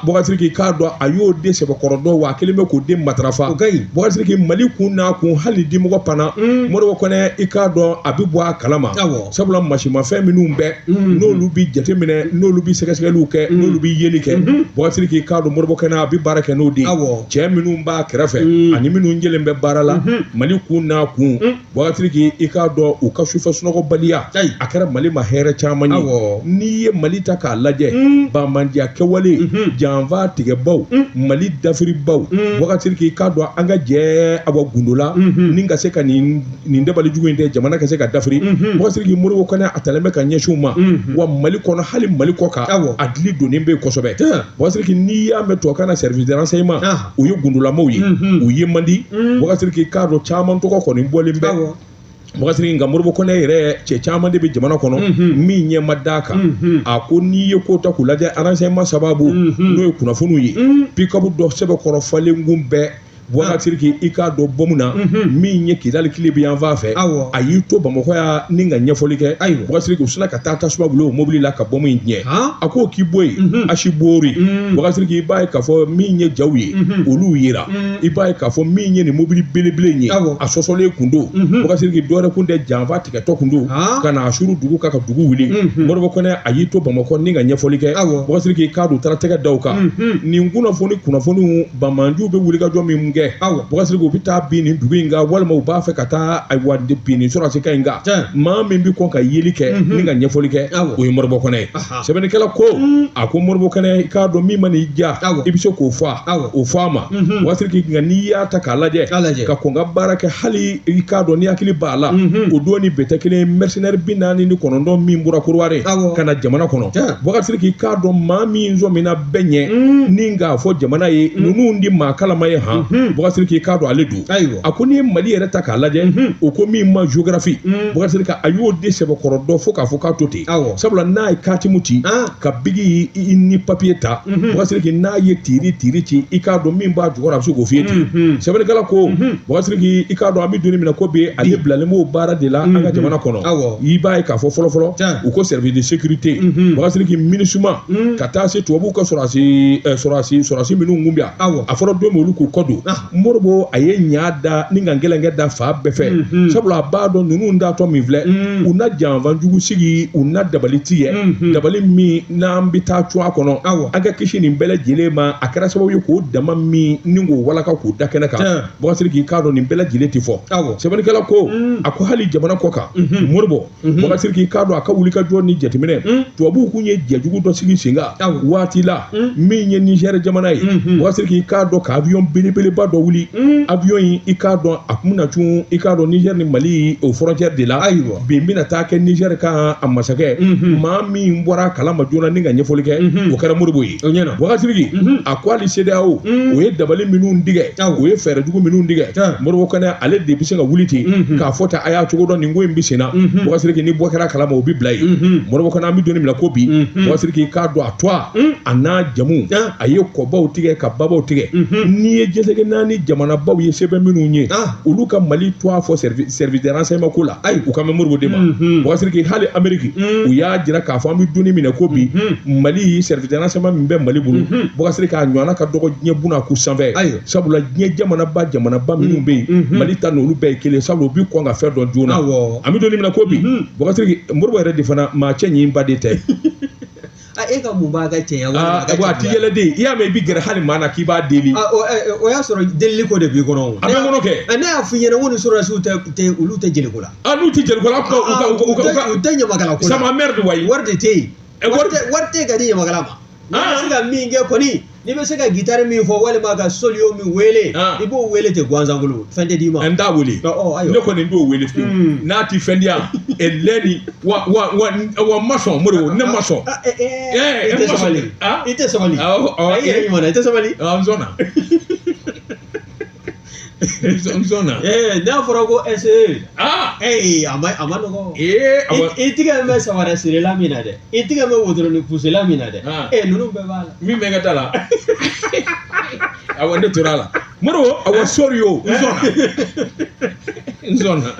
[SPEAKER 2] Baba Sidiki, k'a dɔn a y'o de sɛbɛkɔrɔ dɔn, wa a kelen bɛ k'o de matarafa. Baba Sidiki, Mali kun n'a kun, hali dimɔgɔ panna, Moribo Kɔnɛ, i k'a dɔn a bɛ bɔ a kalama. Sabula masimafɛn minnu bɛ, n'olu bi jateminɛ, n'olu bi sɛgɛsɛgɛliw kɛ, n'olu bi yeli kɛ, Baba Sidiki, k'a dɔn Moribo Kɔnɛ a bi baara kɛ n'o de ye. Cɛ minnu b'a kɛrɛfɛ ani minnu jɛlen bɛ baara la Mali kun n'a kun, Baba Sidiki, i k'a dɔn u ka sufɛ sunɔgɔbaliya a kɛra Mali ma hɛrɛ caman ye. N'i ye Mali ta k'a lajɛ, bamandiya kɛwale, janfa tigɛbaw, Mali dafiribaw, Baba Sidiki, i k'a dɔn an ka jɛ awa gundo la ni ka se ka nin dabali jugu in tɛ jamana ka se ka dafiri. Baba Sidiki, Moribo Kɔnɛ a talen bɛ ka ɲɛsin u ma, wa Mali kɔnɔ hali Mali kɔ kan, a dili donnen bɛ yen kosɛbɛ. Baba Sidiki, n'i y'a mɛn tubabukan na service de renseignement, o ye gundolamaw ye, u ye man di. Baba Sidiki, k'a dɔn caman tɔgɔ kɔni bɔlen bɛ. Baba Sidiki, nka Moribo Kɔnɛ yɛrɛ cɛ caman de bɛ jamana kɔnɔ min ɲɛ ma d'a kan. A ko n'i ye ko ta k'u lajɛ renseignement sababu, n'o ye kunnafoniw ye, pick-up dɔ sɛbɛkɔrɔ falen kun bɛɛ, Baba Sidiki, i k'a dɔn bɔmu na min ye Kidali tile bi yan fan fɛ, a y'i to Bamakɔ yan ni ka ɲɛfɔli kɛ. Baba Sidiki, u sina ka taa tasuma bila o mobili la ka bɔmu in tiɲɛ. A ko k'i bɔ yen Asibori. Baba Sidiki, i b'a ye k'a fɔ min ye jaw ye, olu yera. I b'a ye k'a fɔ min ye nin mobili belebele in ye, a sɔsɔlen kun don. Baba Sidiki, dɔwɛrɛ kun tɛ, janfa tigɛtɔ kun don ka na a suru dugu kan ka dugu wuli. Moribo Kɔnɛ a y'i to Bamakɔ ni ka ɲɛfɔli kɛ. Baba Sidiki, k'a dɔn u taara tɛgɛ da o kan. Nin kunnafoniw banbaanciw bɛ wulikajɔ min kɛ, Baba Sidiki, u bɛ taa bin nin dugu in kan walima u b'a fɛ ka taa ayiwa bin nin sɔrɔsi kan in kan. Maa min bɛ kɔn ka yeli kɛ ni ka ɲɛfɔli kɛ, o ye Moribo Kɔnɛ ye. Sɛbɛnnikɛla ko a ko Moribo Kɔnɛ, i k'a dɔn min mana i diya, i bɛ se k'o fɔ o fɔ a ma. Baba Sidiki, nka n'i y'a ta k'a lajɛ ka kɔn ka baara kɛ, hali i k'a dɔn ni hakili b'a la, o don ni bɛɛ tɛ kelen ye. Mercenaire 49 min bɔra Korowari ka na jamana kɔnɔ, Baba Sidiki, i k'a dɔn maa min sɔmina bɛɛ ɲɛ ni k'a fɔ jamana ye, ninnu di maa kalama ye han. Boubacar Sidiki i k'a dɔn ale don. A ko n'i ye Mali yɛrɛ ta k'a lajɛ, o ko min ma géographie, Boubacar Sidiki a y'o de sɛbɛkɔrɔ dɔn fo k'a fɔ k'a to ten. Sabula n'a ye katimu ci ka bigi ni papiye ta, Boubacar Sidiki n'a ye tiiri tiiri ci, i k'a dɔn min b'a jukɔrɔ a bɛ se k'o f'i ye ten. Sɛbɛnnikɛla ko Boubacar Sidiki i k'a dɔn an bɛ don min na ko bi ale bilalen b'o baara de la an ka jamana kɔnɔ. I b'a ye k'a fɔ fɔlɔfɔlɔ u ko service de sécurité, Boubacar Sidiki MINUSMA ka taa se tubabuw ka sɔrɔdasi sɔrɔdasi minnu kun bɛ yan, a fɔra don min olu k'u kɔ don. Modibo a ye ɲa da ni ka gɛlɛnkɛ da fan bɛɛ fɛ, sabula a b'a dɔn ninnu datɔ min filɛ, u na janfanjugu sigi, u na dabali tigɛ, dabali min n'an bɛ taa cun a kɔnɔ, an ka kisi nin bɛɛ lajɛlen ma. A kɛra sababu ye k'o dama min ni k'o walaka k'o da kɛnɛ kan. Boubacar Sidiki k'a dɔn nin bɛɛ lajɛlen tɛ fɔ. Sɛbɛnnikɛla ko a ko hali jamana kɔ kan, Modibo, Boubacar Sidiki k'a dɔn a ka wuli ka jɔ ni jateminɛ, tubabuw kun ye jɛjugu dɔ sigi sen kan waati la min ye Niger jamana ye. Boubacar Sidiki k'a dɔn ka avion belebeleba dɔ wuli, avion in i k'a dɔn a kun bɛna cun i k'a dɔn Niger ni Mali o frontière de la. Bin bɛna taa kɛ Niger kan a masakɛ maa min bɔra kalama joona ni ka ɲɛfɔli kɛ, o kɛra Modibo ye. Boubacar Sidiki a ko hali CEDEAO o ye dabali minnu tigɛ, o ye fɛɛrɛ jugu minnu tigɛ, Modibo Kane ale de bɛ se ka wuli ten k'a fɔ ta a y'a cogo dɔn nin ko in bɛ sen na. Boubacar Sidiki ni bɔ kɛra kalama o bɛ bila yen. Modibo Kane an bɛ don min na ko bi, Boubacar Sidiki k'a dɔn a tɔgɔ a n'a jamu a ye kɔbaw tigɛ ka babaw tigɛ. N'i ye jɛsɛgɛ naani jamanabaw ye sɛbɛn minnu ye, olu ka Mali tɔgɔ fɔ service de renseignement ko la, u ka mɛn Modibo de ma. Boubacar Sidiki hali Amérique u y'a jira k'a fɔ an bɛ don min na ko bi, Mali service de renseignement min bɛ Mali bolo, Boubacar Sidiki a ɲɔgɔnna ka dɔgɔ diɲɛ buna k'u sanfɛ. Sabula diɲɛ jamanaba minnu bɛ yen, Mali ta n'olu bɛɛ ye kelen, sabula u bɛ kɔn ka fɛn dɔn joona. An bɛ don min na ko bi, Boubacar Sidiki Modibo yɛrɛ de fana maa cɛ ɲi ba de tɛ.
[SPEAKER 1] E ka mun b'a ka cɛya
[SPEAKER 2] walima a ka cɛ a ti yɛlɛ de, i y'a mɛn i bɛ gɛrɛ hali maa na k'i b'a deli.
[SPEAKER 1] O y'a sɔrɔ delili ko de b'i kɔnɔ o.
[SPEAKER 2] A bɛ n kɔnɔ kɛ.
[SPEAKER 1] Ne y'a f'i ɲɛna ko ni sɔrɔdasiw tɛ olu tɛ jeliko la.
[SPEAKER 2] N'u tɛ jeliko la,
[SPEAKER 1] u tɛ ɲamakala ko la.
[SPEAKER 2] Ça m'emmerde wayi.
[SPEAKER 1] Wari de tɛ yen. Wari tɛ yen ka di ɲamakala ma. N'i bɛ se ka min kɛ kɔni, n'i bɛ se ka gitari min fɔ walima ka soliyo min wele, i b'o wele ten gansan fɛn tɛ d'i ma.
[SPEAKER 2] N t'a wele. Ne kɔni t'o wele fiyewu. N'a ti fɛn di yan, lɛni wa wa wa wa n ma sɔn Modibo, ne ma sɔn.
[SPEAKER 1] I tɛ sabali. I tɛ sabali. I yɛrɛ ɲuman na, i tɛ sabali.
[SPEAKER 2] N sɔnna. N sɔnna.
[SPEAKER 1] N'a fɔra ko SE. A ma nɔgɔn. I tigɛ bɛ samara sirila min na dɛ, i tigɛ bɛ wotoro pusela min na dɛ, ninnu bɛɛ b'a la.
[SPEAKER 2] Min bɛ n ka da la. Awɔ, ne tora a la. Modibo, awɔ sori o, n sɔnna. N sɔnna.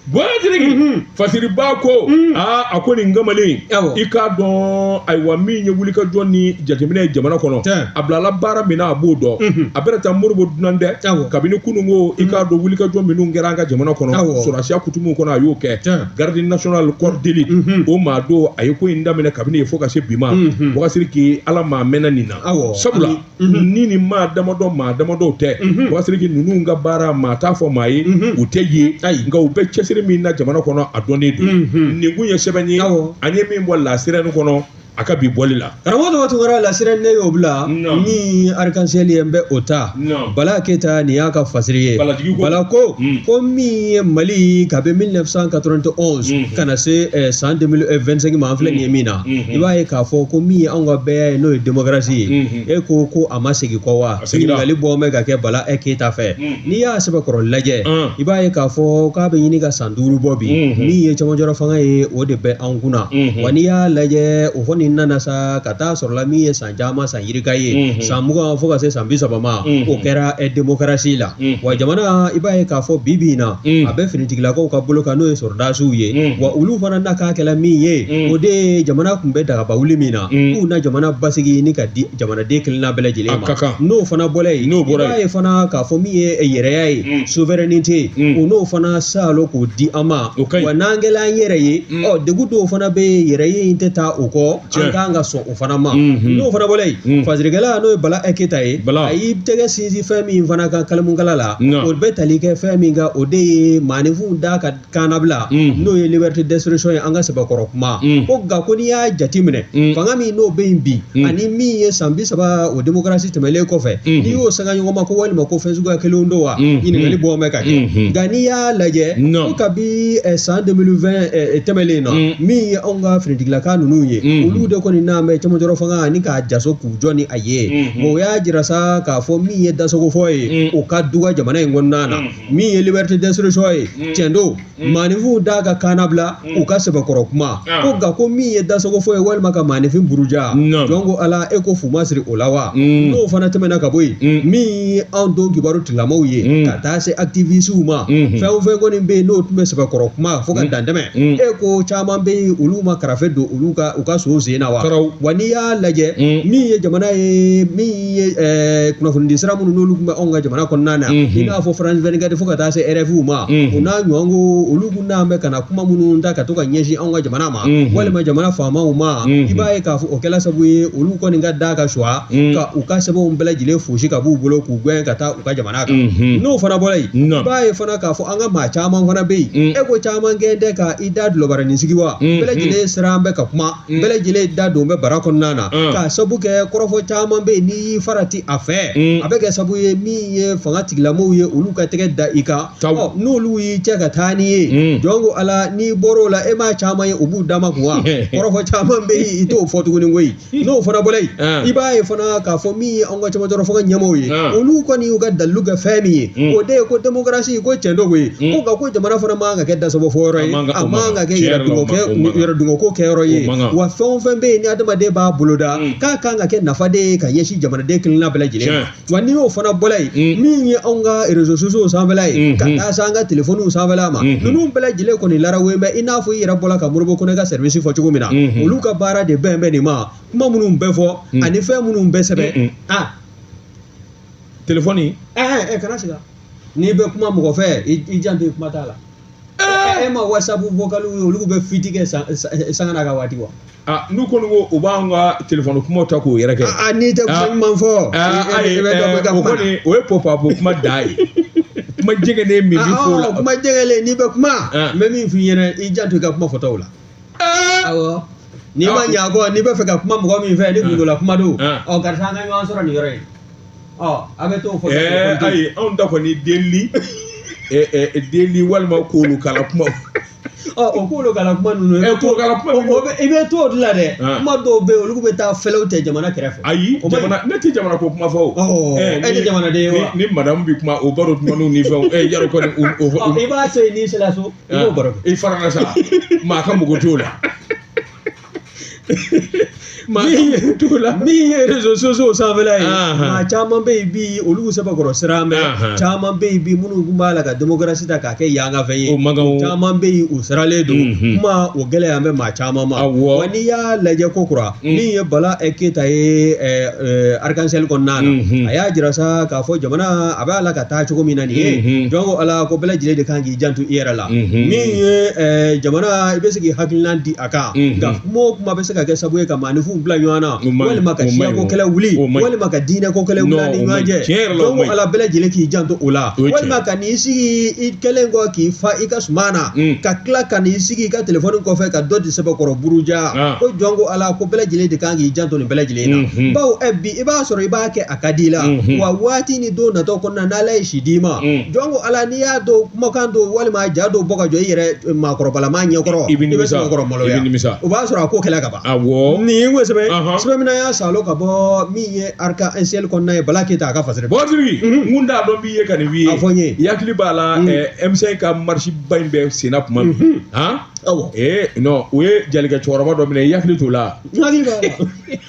[SPEAKER 2] Boubacar Sidiki Fasiriba ko a ko nin kamalen i k'a dɔn ayiwa min ye wulikajɔ ni jateminɛ ye jamana kɔnɔ, a bilala baara min na a b'o dɔn. A bɛna taa Modibo dunan dɛ, kabini kununko i k'a dɔn wulikajɔ minnu kɛra an ka jamana kɔnɔ, sɔrɔdasiya kutumu kɔnɔ a y'o kɛ. Garde nationale corps d'élite o maa don a ye ko in daminɛ kabini fo ka se bi ma. Boubacar Sidiki ala maa mɛnna nin na, sabula ni nin maa damadɔ tɛ. Boubacar Sidiki ninnu ka baara maa t'a fɔ maa ye, u tɛ ye, nka u bɛ cɛsiri min na jamana kɔnɔ a dɔnnen don. Nin kun ye sɛbɛn ye an ye min bɔ La Sirène kɔnɔ a ka bi bɔli la.
[SPEAKER 1] Karamɔgɔ Tɔgɔ Tunkara, La Sirène ne y'o bila min arc-en-ciel ye n bɛ o ta. Bala Keyita nin y'a ka fasiri ye. Bala ko ko min ye Mali kabi 1991 ka na se san 2025 ma, an filɛ nin ye min na, i b'a ye k'a fɔ ko min ye anw ka bɛɛ ye n'o ye démocratie ye, e ko ko a ma segin kɔ wa? Ɲininkali bɔ bɛ ka kɛ Bala Keyita fɛ. N'i y'a sɛbɛkɔrɔ lajɛ, i b'a ye k'a fɔ k'a bɛ ɲini ka san 5 bɔ bi, min ye cɛmancɛrɔ fanga ye o de bɛ anw kunna. Wa n'i y'a lajɛ o kɔni nana sa ka taa sɔrɔla min ye san caman san yirika ye, san 20 fo ka se san 30 ma, o kɛra démocratie la. Wa jamana i b'a ye k'a fɔ bi bi in na a bɛ finitigilakaw ka bolo kan n'o ye sɔrɔdasiw ye. Wa olu fana n'a k'a kɛla min ye, o de ye jamana kun bɛ dagaba wuli min na, k'u na jamana basigi ni ka di jamanaden kelenna bɛɛ lajɛlen ma. N'o fana bɔra yen, i b'a ye fana k'a fɔ min ye yɛrɛya ye, souveraineté, o n'o fana salo k'o di an ma. Wa n'an kɛla an yɛrɛ ye, ɔ degun dɔw fana bɛ yen, yɛrɛ ye in tɛ taa o kɔ, an kan ka sɔn o fana ma. N'o fana bɔra yen, fasirikɛla n'o ye Bala Keyita ye, a y'i tɛgɛ sinsin fɛn min fana kan kalimukala la, o bɛ tali kɛ fɛn min kan, o de ye maaninfinw da ka kannabila, n'o ye liberté d'expression ye an ka sɛbɛkɔrɔ kuma. Ko nka ko n'i y'a jateminɛ, fanga min n'o bɛ yen bi ani min ye san 30 o démocratie tɛmɛlen kɔfɛ, n'i y'o sanga ɲɔgɔn ma ko walima ko fɛn suguya kelenw don wa, ɲininkali bɔ bɛ ka kɛ. Nka n'i y'a lajɛ ko kabi san 2020 tɛmɛlen na, min ye anw ka finitigilaka ninnu ye, olu Olu de kɔni n'an bɛ cɛmancɛrɔ fanga ni k'a jaso k'u jɔ ni a ye. O y'a jira sa k'a fɔ min ye dasogofɔ ye, o ka duga jamana in kɔnɔna na. Min ye liberté d'expression ye, tiɲɛ don, maaninfinw da ka kan bila u ka sɛbɛkɔrɔ kuma ko nka ko min ye dasogofɔ ye walima ka maaninfin buruja, jɔn ko Ala, e ko fu ma siri o la wa? N'o fana tɛmɛna ka bɔ yen, min ye anw don kibaru tigilamɔgɔw ye, ka taa se activistes ma, fɛn o fɛn kɔni bɛ yen n'o tun bɛ sɛbɛkɔrɔ kuma fo ka dan tɛmɛ, e ko caman bɛ yen olu ma karafe don olu ka u ka so sen na wa? Wa n'i y'a lajɛ, min ye jamana ye, min ye kunnafonidi sira minnu n'olu tun bɛ anw ka jamana kɔnɔna na, i n'a fɔ France 24 fo ka taa se RFI ma, o n'a ɲɔgɔn ko olu kun n'an bɛ ka na kuma minnu ta ka to ka ɲɛsin anw ka jamana ma walima jamana faamaw ma, i b'a ye k'a fɔ o kɛla sababu ye olu kɔni ka da ka suwa ka u ka sɛbɛnw bɛɛ lajɛlen fosi ka b'u bolo k'u gɛn ka taa u ka jamana kan. N'o fana bɔra yen, i b'a ye fana k'a fɔ an ka maa caman fana bɛ yen, e ko caman kɛ tɛ ka i da dulɔbaranin sigi wa, bɛɛ lajɛlen siran bɛ ka kuma, bɛɛ lajɛlen da don bɛ bara kɔnɔna na, k'a sabu kɛ kɔrɔfɔ caman bɛ yen n'i y'i farati a fɛ, a bɛ kɛ sababu ye min ye fanga tigilamɔgɔw ye olu ka tɛgɛ da i kan. N'olu y'i cɛ ka taa n'i ye, jɔn ko Ala, n'i bɔr'o la e m'a caman ye u b'u dama kun wa? Kɔrɔfɔ caman bɛ yen i t'o fɔ tuguni koyi. N'o fana bɔra yen, i b'a ye fana k'a fɔ min ye anw ka cɛmancɛrɔ fanga ɲɛmɔgɔw ye, olu kɔni y'u ka dalilu kɛ fɛn min ye, o de ye ko démocratie ko tiɲɛ don koyi, ko nka ko jamana fana man ka kɛ dasabɔ fɔyɔrɔ ye, a man ka kɛ yɛrɛdungɔko kɛyɔrɔ ye, wa fɛn o fɛn bɛ yen ni adamaden b'a boloda k'a kan ka kɛ nafa de ye ka ɲɛsin jamanaden kelenna bɛɛ lajɛlen ma. Wa n'i y'o fana bɔra yen, min ye anw ka réseaux sociaux sanfɛla ye, ka taa se an ka telefɔniw sanfɛla ma, ninnu bɛɛ lajɛlen kɔni larawen bɛ i n'a fɔ i yɛrɛ bɔra ka Modibo Kone ka service fɔ cogo min na, olu ka baara de bɛn bɛ nin ma, kuma minnu bɛ fɔ ani fɛn minnu bɛ sɛbɛn.
[SPEAKER 2] Telefɔni
[SPEAKER 1] kana siga, n'i bɛ kuma mɔgɔ fɛ i janto i kuma t'a la. E ma WhatsApp vocal ye, olu bɛ fuite kɛ sanga n'a ka waati wa?
[SPEAKER 2] N'u kɔni ko u b'an ka telefɔni kumaw ta k'o yɛrɛ kɛ.
[SPEAKER 1] N'i tɛ kuma ɲuman fɔ.
[SPEAKER 2] Ayi, o kɔni o ye pɔpapo kuma da ye. Kuma jɛgɛlen min bɛ fɔ o la.
[SPEAKER 1] Kuma jɛgɛlen n'i bɛ kuma, n bɛ min f'i ɲɛna, i janto i ka kuma fɔtaw la. Awɔ. N'i ma ɲɛ a kɔ, n'i bɛ fɛ ka kuma mɔgɔ min fɛ, ni gundola kuma don, ɔ karisa an ka ɲɔgɔn sɔrɔ nin yɔrɔ in. Ɔ a bɛ t'o fɔ.
[SPEAKER 2] Ayi, anw ta kɔni delili delili walima kolokala kuma.
[SPEAKER 1] O kolokala kuma ninnu.
[SPEAKER 2] Kolokala kuma
[SPEAKER 1] i bɛ t'o de la dɛ. Kuma dɔw bɛ yen olu bɛ taa fɛlɛw tɛ jamana kɛrɛfɛ.
[SPEAKER 2] Ayi, jamana ne tɛ jamana ko kuma fɔ
[SPEAKER 1] o. E tɛ jamanaden ye wa?
[SPEAKER 2] Ni madamu bɛ kuma o baro dumanniw ni fɛnw yarɔ kɔni
[SPEAKER 1] o. I b'a to yen n'i sera so i b'o baro
[SPEAKER 2] kɛ. I farala sa, maa ka mɔgɔ t'o la.
[SPEAKER 1] Min ye réseaux sociaux sanfɛla ye, maa caman bɛ yen bi olu sɛbɛkɔrɔ siran bɛ, caman bɛ yen bi minnu tun b'a la ka démocratie ta k'a kɛ yanka fɛn ye, caman bɛ yen u siralen don, kuma o gɛlɛya bɛ maa caman ma. Wa n'i y'a lajɛ ko kura, min ye Bala Keyita ye Arc-en-Ciel kɔnɔna na, a y'a jira sa k'a fɔ jamana a b'a la ka taa cogo min na nin ye, jɔn ko Ala ko bɛɛ lajɛlen de kan k'i janto i yɛrɛ la. Min ye jamana i bɛ se k'i hakilina di a kan, nka kuma o kuma bɛ se ka kɛ sababu ye ka maaninfinw bila ɲɔgɔn na, walima ka siyako kɛlɛ wuli, walima ka diinɛ ko kɛlɛ wuli ni ɲɔgɔn cɛ, donc Ala bɛɛ lajɛlen k'i janto o la, walima ka n'i sigi i kɛlen kɔ k'i fa i ka suman na, ka tila ka n'i sigi i ka telefɔni kɔfɛ ka dɔ di sɛbɛkɔrɔ buruja, ko jɔn ko Ala ko bɛɛ lajɛlen de kan k'i janto nin bɛɛ lajɛlen na, bawo bi i b'a sɔrɔ i b'a kɛ a ka di i la, wa waati ni don natɔ kɔnɔna n'Ala ye si d'i ma, jɔn ko Ala n'i y'a dɔn kumakan dɔw walima ja dɔw bɔ ka jɔ i yɛrɛ maakɔrɔbalama ɲɛkɔrɔ, i bɛ sɛbɛkɔrɔ maloya, o b'a sɔrɔ a ko kɛla ka ban.
[SPEAKER 2] Awɔ.
[SPEAKER 1] Nin ko sɛbɛn sɛbɛn min y'a salo ka bɔ min ye Arc-en-Ciel kɔnɔna ye, Bala Keyita a ka fasiri.
[SPEAKER 2] Bɔtigi, n kun t'a dɔn b'i ye ka nin f'i ye.
[SPEAKER 1] A fɔ n ye.
[SPEAKER 2] I hakili b'a la M5 ka marche ba in bɛ senna tuma min. Han?
[SPEAKER 1] Awɔ.
[SPEAKER 2] Non, u ye jalikɛ cɛkɔrɔba dɔ minɛ, i hakili t'o la.
[SPEAKER 1] N hakili b'a la.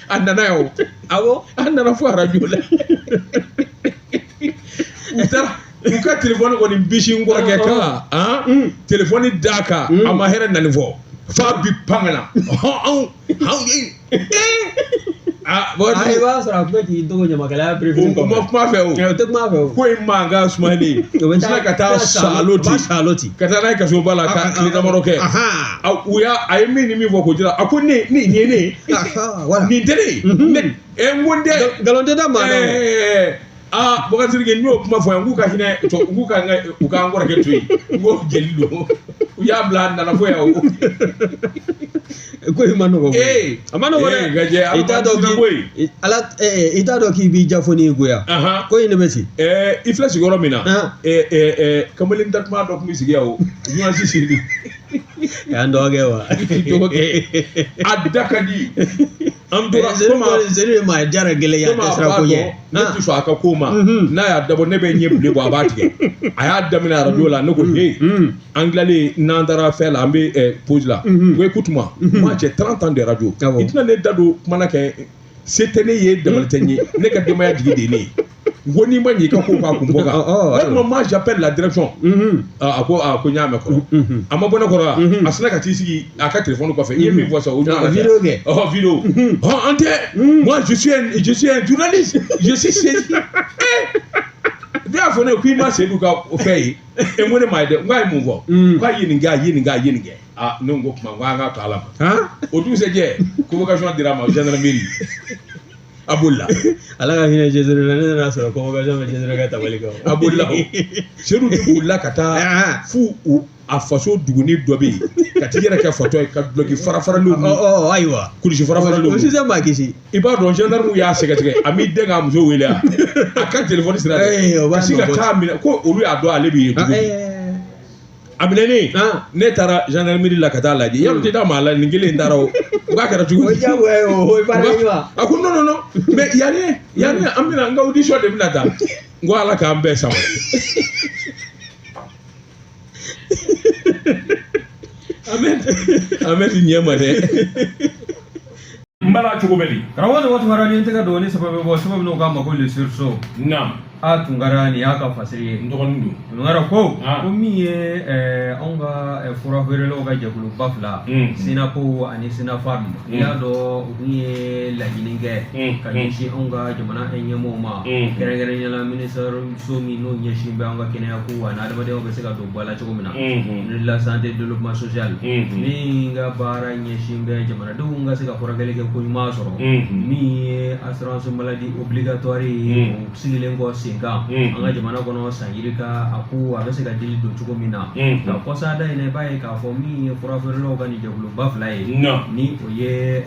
[SPEAKER 2] A nana yan o.
[SPEAKER 1] Awɔ.
[SPEAKER 2] A nana fo arajo la. U taara u ka telefɔni kɔni bisi n kɔrɔkɛ kan, han? Telefɔni d'a kan, a ma hɛrɛ nani fɔ. Fa bi pan ka na. Anw ye.
[SPEAKER 1] I b'a sɔrɔ a tun bɛ k'i dogo ɲamakalaya préféré
[SPEAKER 2] kɔfɛ. O ma kuma fɛ o.
[SPEAKER 1] O tɛ kuma fɛ o.
[SPEAKER 2] Ko in mankan sumalen. U bɛ tila ka taa salo ten. Ka taa n'a ye kasoba la ka tile damadɔ kɛ. U y'a a ye min ni min fɔ k'o jira. A ko ne nin ye ne ye. Nin tɛ ne ye. Ne n ko n tɛ.
[SPEAKER 1] Nkalon tɛ da maa na.
[SPEAKER 2] Bakari Sidiki, n y'o kuma fɔ yan, k'u ka hinɛ k'u ka u k'an kɔrɔkɛ to yen, n ko jeli don, u y'a bila a nana fo yan o.
[SPEAKER 1] Ko in ma nɔgɔn. A ma nɔgɔn dɛ. I t'a dɔn k'i ala i t'a dɔn k'i b'i ja fo n'i goya. Ko in de bɛ ci.
[SPEAKER 2] I filɛ sigiyɔrɔ min na, kamalen datuma dɔ tun bɛ sigi yan o, ɲɔgɔnsi sigi.
[SPEAKER 1] Y'an dɔgɔkɛ wa?
[SPEAKER 2] Dɔgɔkɛ, a da ka di. An tora
[SPEAKER 1] komi Sedu ye maa jara gɛlɛn ye, a
[SPEAKER 2] komi
[SPEAKER 1] tɛ
[SPEAKER 2] a
[SPEAKER 1] siran
[SPEAKER 2] b'a
[SPEAKER 1] ko ɲɛ.
[SPEAKER 2] dɔn ne tɛ sɔn a ka ko ma, n'a y'a dabɔ ne bɛ ɲɛ bilen bɔ, a b'a tigɛ. A y'a daminɛ arajo la, ne ko he, an tilalen n'an taara fɛn la, an bɛ pause la. N ko écoute-moi, moi j'ai 30 ans de radio.
[SPEAKER 1] Awɔ.
[SPEAKER 2] I tɛna ne da don kuma na kɛ se tɛ ne ye, dabali tɛ n ye, ne ka denbaya jigi de ye ne ye. N ko n'i ma ɲɛ i ka kow k'a kun bɔ kan,
[SPEAKER 1] Ɔ, ɔ, ayiwa.
[SPEAKER 2] walima moi j'appelle la direction. Ah, a ko a ko n y'a mɛn kɔrɔ. A ma bɔ ne kɔrɔ wa? A sinna ka t'i sigi a ka téléphone kɔfɛ. I ye min fɔ sisan, o ɲɔgɔn na tɛ.
[SPEAKER 1] Vidéo kɛ.
[SPEAKER 2] Oh, vidéo. Oh, an tɛ. Moi, je suis un journaliste. Je suis saisi. Eh! Ne y'a fɔ ne ye k'i ma Seydou ka o fɛn ye. E ko ne ma ye dɛ. N k'a ye mun fɔ? K'a ye nin kɛ, a ye nin kɛ, a ye nin kɛ. Ah, ne ko kuma, n ko an k'a to Ala ma. O dugusɛjɛ, convocation dira a ma gendarmerie. A bolila.
[SPEAKER 1] Ala ka hinɛ Jésir la, ne nana sɔrɔ convocation bɛ Jésir ka tabali kan.
[SPEAKER 2] A bolila. Seydou de bolila ka taa f'u u a faso duguni dɔ bɛ yen, ka t'i yɛrɛ kɛ fatɔ ye, ka duloki fara faralenw
[SPEAKER 1] Ɔ ɔ ayiwa.
[SPEAKER 2] Kulusi fara faralenw.
[SPEAKER 1] O sisan maa kisi.
[SPEAKER 2] I b'a dɔn gendarme y'a sɛgɛsɛgɛ, a m'i den k'a muso wele a a ka téléphone sira
[SPEAKER 1] Eh, o
[SPEAKER 2] fɛ
[SPEAKER 1] b'a
[SPEAKER 2] ka sin ka
[SPEAKER 1] nɔ bɔ.
[SPEAKER 2] taa minɛ ko olu y'a dɔn ale bɛ yen cogo di. A minɛnen, ne taara gendarmerie la ka taa lajɛ, yali tɛ taa maa la nin kelen taara o n k'a kɛra cogo
[SPEAKER 1] O
[SPEAKER 2] di.
[SPEAKER 1] diyagoya ye o, o ye baara ɲuman.
[SPEAKER 2] A ko non non non, mais y a rien, y a rien, an bɛna n ka audition de bɛna taa. N ko Ala k'an bɛɛ sama. Ahmed Ahmed ɲɛ ma dɛ. N b'a cogo bɛ di?
[SPEAKER 1] Karamɔgɔ tɔgɔ Tunkara, ni n tɛgɛ don ni saba bɛ bɔ sababu n'o k'a ma ko le sursaut.
[SPEAKER 2] Naam.
[SPEAKER 1] A Tunkara, nin y'a ka fasiri ye.
[SPEAKER 2] N dɔgɔnin don.
[SPEAKER 1] Tunkara ko
[SPEAKER 2] Ah.
[SPEAKER 1] ko min ye anw ka fura feerelaw ka jɛkuluba fila, Synapo ani Synapharm, i y'a dɔn u tun ye laɲini kɛ ka ɲɛsin anw ka jamana ɲɛmɔgɔw ma, kɛrɛnkɛrɛnnenya la ministère so min n'o ɲɛsin bɛ an ka kɛnɛya ko ani adamadenyaw bɛ se ka don ba la cogo min na, ministre de la santé, développement social, min ka baara ɲɛsin bɛ jamanadenw ka se ka furakɛli kɛ ko ɲuman sɔrɔ, min ye assurance maladie obligatoire ye, o sigilen kɔ sen kan an ka jamana kɔnɔ san yirika, a ko a bɛ se ka dili don cogo min na. Nka kɔsada in na, i b'a ye k'a fɔ min ye furafeerelaw ka nin jɛkuluba fila ye, ni o ye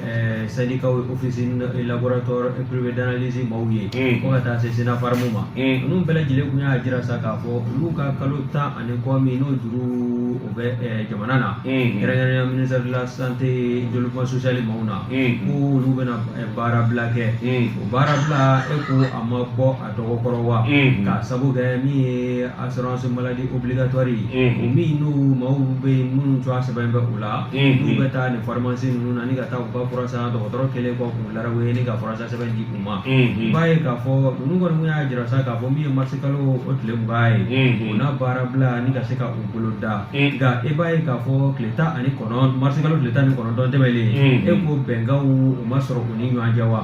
[SPEAKER 1] syndicat ye, officine et laboratoire privé d'analyse maaw ye, fo ka taa se Synapharm ma, ninnu bɛɛ lajɛlen kun y'a jira sa k'a fɔ olu ka kalo 10 ani kɔ min n'o juru o bɛ jamana na, kɛrɛnkɛrɛnnenya ministère de la santé, développement social maaw na, ko olu bɛna baarabila kɛ. O baarabila, e ko a ma bɔ a dɔgɔkɔrɔ wa? K'a sabu kɛ min ye assurance maladie obligatoire ye, o min n'u maaw bɛ yen minnu tɔgɔ sɛbɛn bɛ o la, n'u bɛ taa nin pharmacie ninnu na ni ka taa u ka fura san, dɔgɔtɔrɔ kɛlen kɔ k'u larawe ni ka fura san sɛbɛn di u ma. I b'a ye k'a fɔ ninnu kɔni kun y'a jira sa k'a fɔ min ye marisi kalo o tile 20 ye, o n'a baarabila ni ka se ka u bolo da. Nka i b'a ye k'a fɔ tile 19, marisi kalo tile 19 tɛmɛnen, e ko bɛnkanw o ma sɔrɔ u ni ɲɔgɔn cɛ wa?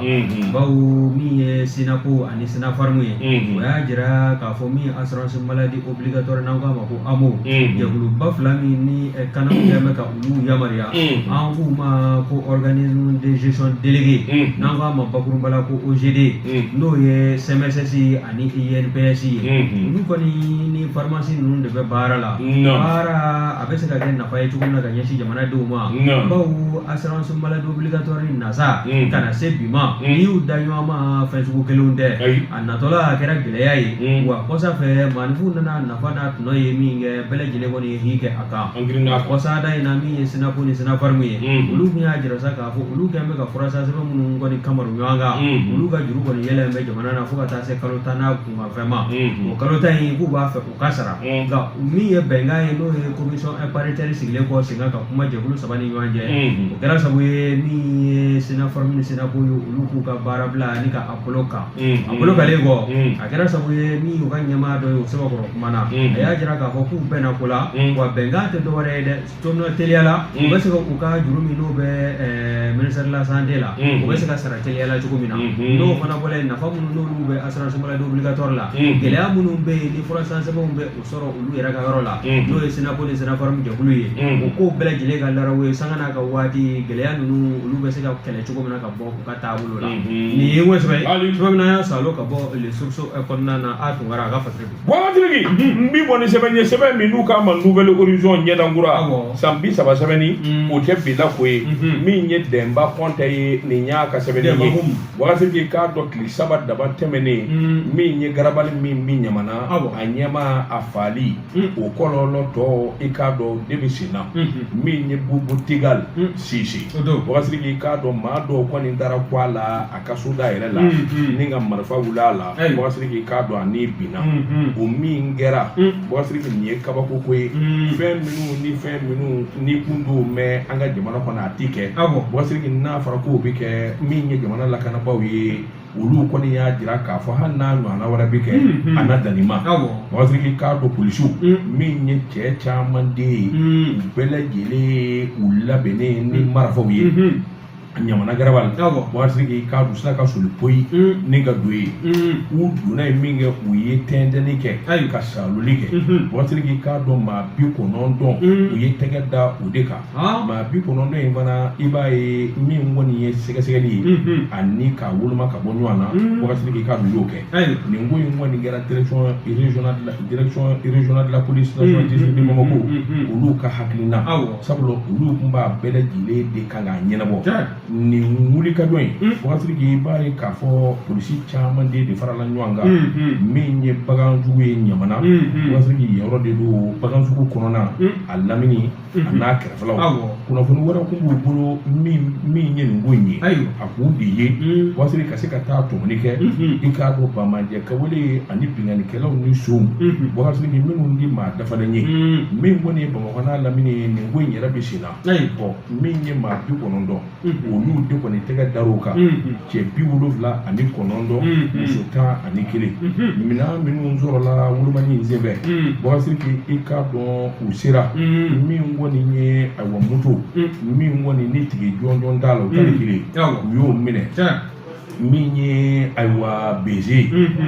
[SPEAKER 1] Bawo min ye Synapo ani Synapharm ye, o y'a jira k'a fɔ min ye assurance maladie obligatoire, n'an k'a ma ko AMO, jɛkuluba fila min ni CANAM kɛlen bɛ ka olu yamaruya, an k'u ma ko organisme de gestion délégué, n'an k'a ma bakurunba la ko OGD, n'o ye CMSS ani INPS ye, olu kɔni ni pharmacie ninnu de bɛ baara la. Baara a bɛ se ka kɛ nafa ye cogo min na ka ɲɛsin jamanadenw ma, bawo assurance maladie obligatoire nasa ka na se bi ma, n'i y'u da ɲɔgɔn ma, fɛn sugu kelenw tɛ. A natɔla a kɛra gɛlɛya ye wa. Kɔsa fɛ maaninfinw nana nafa n'a tɔnɔ ye min kɛ, bɛɛ lajɛlen kɔni ye hi kɛ a kan. Kɔsada in na, min ye Synapo ni Synapharm ye, olu kun y'a jira sa k'a fɔ olu kɛlen bɛ ka fura san sɛbɛn minnu kɔni kamaru ɲɔgɔn kan, olu ka juru kɔni yɛlɛn bɛ jamana na fo ka taa se kalo 10 n'a kunkanfɛn ma. O kalo 10 in, k'u b'a fɛ u ka sara. Nka min ye bɛnkan ye, n'o ye commission paritaire sigilen kɔ sen kan ka kuma jɛkulu saba ni ɲɔgɔn cɛ, o kɛra sababu ye min ye Synapharm ni Synapo ye, olu k'u ka baara bila ni ka a bolo kan. A bolo kalen kɔ, a kɛra sababu ye min y'u ka ɲɛmaa dɔ ye o sɛbɛkɔrɔ kuma na, a y'a jira k'a fɔ k'u bɛnna ko la wa. Bɛnkan tɛ dɔwɛrɛ ye dɛ, tɔnɔ teliya la u bɛ se ka u ka juru min n'o bɛ ministère de la santé la, u bɛ se ka sara teliya la cogo min na. N'o fana bɔra yen, nafa minnu n'olu bɛ assurance maladie obligatoire la, gɛlɛya minnu bɛ yen ni fura san sɛbɛnw bɛ o sɔrɔ olu yɛrɛ ka yɔrɔ la, n'o ye Synapo ni Synapharm jɛkulu ye, o kow bɛɛ lajɛlen ka laraw ye sanga n'a ka waati, gɛlɛya ninnu olu bɛ se ka kɛlɛ cogo min na. minɛ ka bɔ u ka taabolo la. Nin ye n sɛbɛn ye sɛbɛn min n'an y'a salo ka bɔ Les Sources kɔnɔna na. A Tunkara, a ka fasiri don.
[SPEAKER 2] Bɔgɔtiriki, n bi bɔ ni sɛbɛn ye, sɛbɛn min n'u k'a ma Nouvel Horizon ɲɛdankura, san 30 sɛbɛnni o tɛ bi la ko ye. Min ye Dɛnba Kɔntɛ ye, nin y'a ka sɛbɛnni ye. Bɔgɔtiriki, k'a dɔn tile 3 dama tɛmɛnen, min ye garabali min bɛ Ɲamana, a ɲɛmaa a faali, o kɔlɔlɔ tɔ, i k'a dɔn de bɛ sen na. Min ye Bubu Tigal Sise, Bɔgɔtiriki, k'a dɔn maa dɔw kɔni dara ko a la a ka soda yɛrɛ la ni ka marifa wuli a la. Bɔgɔtiriki, k'a dɔn a ni binna. O min kɛra, Bɔgɔtiriki, nin ye kabako ko ye. Fɛn minnu ni fɛn minnu ni kun t'o mɛn an ka jamana kɔnɔ, a ti kɛ. Bɔgɔtiriki, n'a fɔra k'o bɛ kɛ, min ye jamana lakanabaaw ye, olu kɔni y'a jira k'a fɔ hali n'a ɲɔgɔnna wɛrɛ bɛ kɛ, a na dan nin ma. Bɔgɔtiriki, k'a dɔn polisiw, min ye cɛ caman de ye, u bɛɛ lajɛlen u labɛnnen ni marifaw ye Ɲamana garabali. Bɔgɔtiriki, k'a dɔn u sera ka soli poyi ni ka don yen. U donna yen min kɛ, u ye tɛntɛnni kɛ ka saloli kɛ. Bɔgɔtiriki, k'a dɔn maa 90, u ye tɛgɛ da o de kan. Maa 90 in fana, i b'a ye min kɔni ye sɛgɛsɛgɛli ye ani k'a woloma ka bɔ ɲɔgɔn na. Bɔgɔtiriki, k'a dɔn u y'o kɛ. Nin ko in kɔni kɛra direction régionale de la police nationale district de Bamako, olu ka hakilina, sabula olu tun b'a bɛɛ lajɛlen de kan k'a ɲɛnabɔ nin wulikajɔ in. Bɔgɔtiriki, i b'a ye k'a fɔ polisi caman de farala ɲɔgɔn kan. Min ye baganjugu ye Ɲamana, Bɔgɔtiriki, yen yɔrɔ de don, bagansugu kɔnɔna, a lamini a n'a kɛrɛfɛlaw. Kunnafoni wɛrɛ kun b'u bolo min ye nin ko in ye, a kun de ye Bɔgɔtiriki ka se ka taa tɔmɔni kɛ. I k'a dɔn bamajɛ kawale ani binkannikɛlaw ni sonw, Bɔgɔtiriki, minnu di maa dafalen ye. Min kɔni ye Bamakɔ n'a lamini ye, nin ko in yɛrɛ bɛ sen na. Bɔn, min ye maa 90, olu de kɔni tɛgɛ dar'o kan, cɛ 79, muso 11. Minɛn minnu sɔrɔla wolomani in senfɛ, Bɔgɔtiriki, i k'a dɔn u sera min kɔni ye, ayiwa, moto min kɔni ni tigi jɔnjɔn t'a la, o 11, u y'o minɛ. Min ye, ayiwa, beze,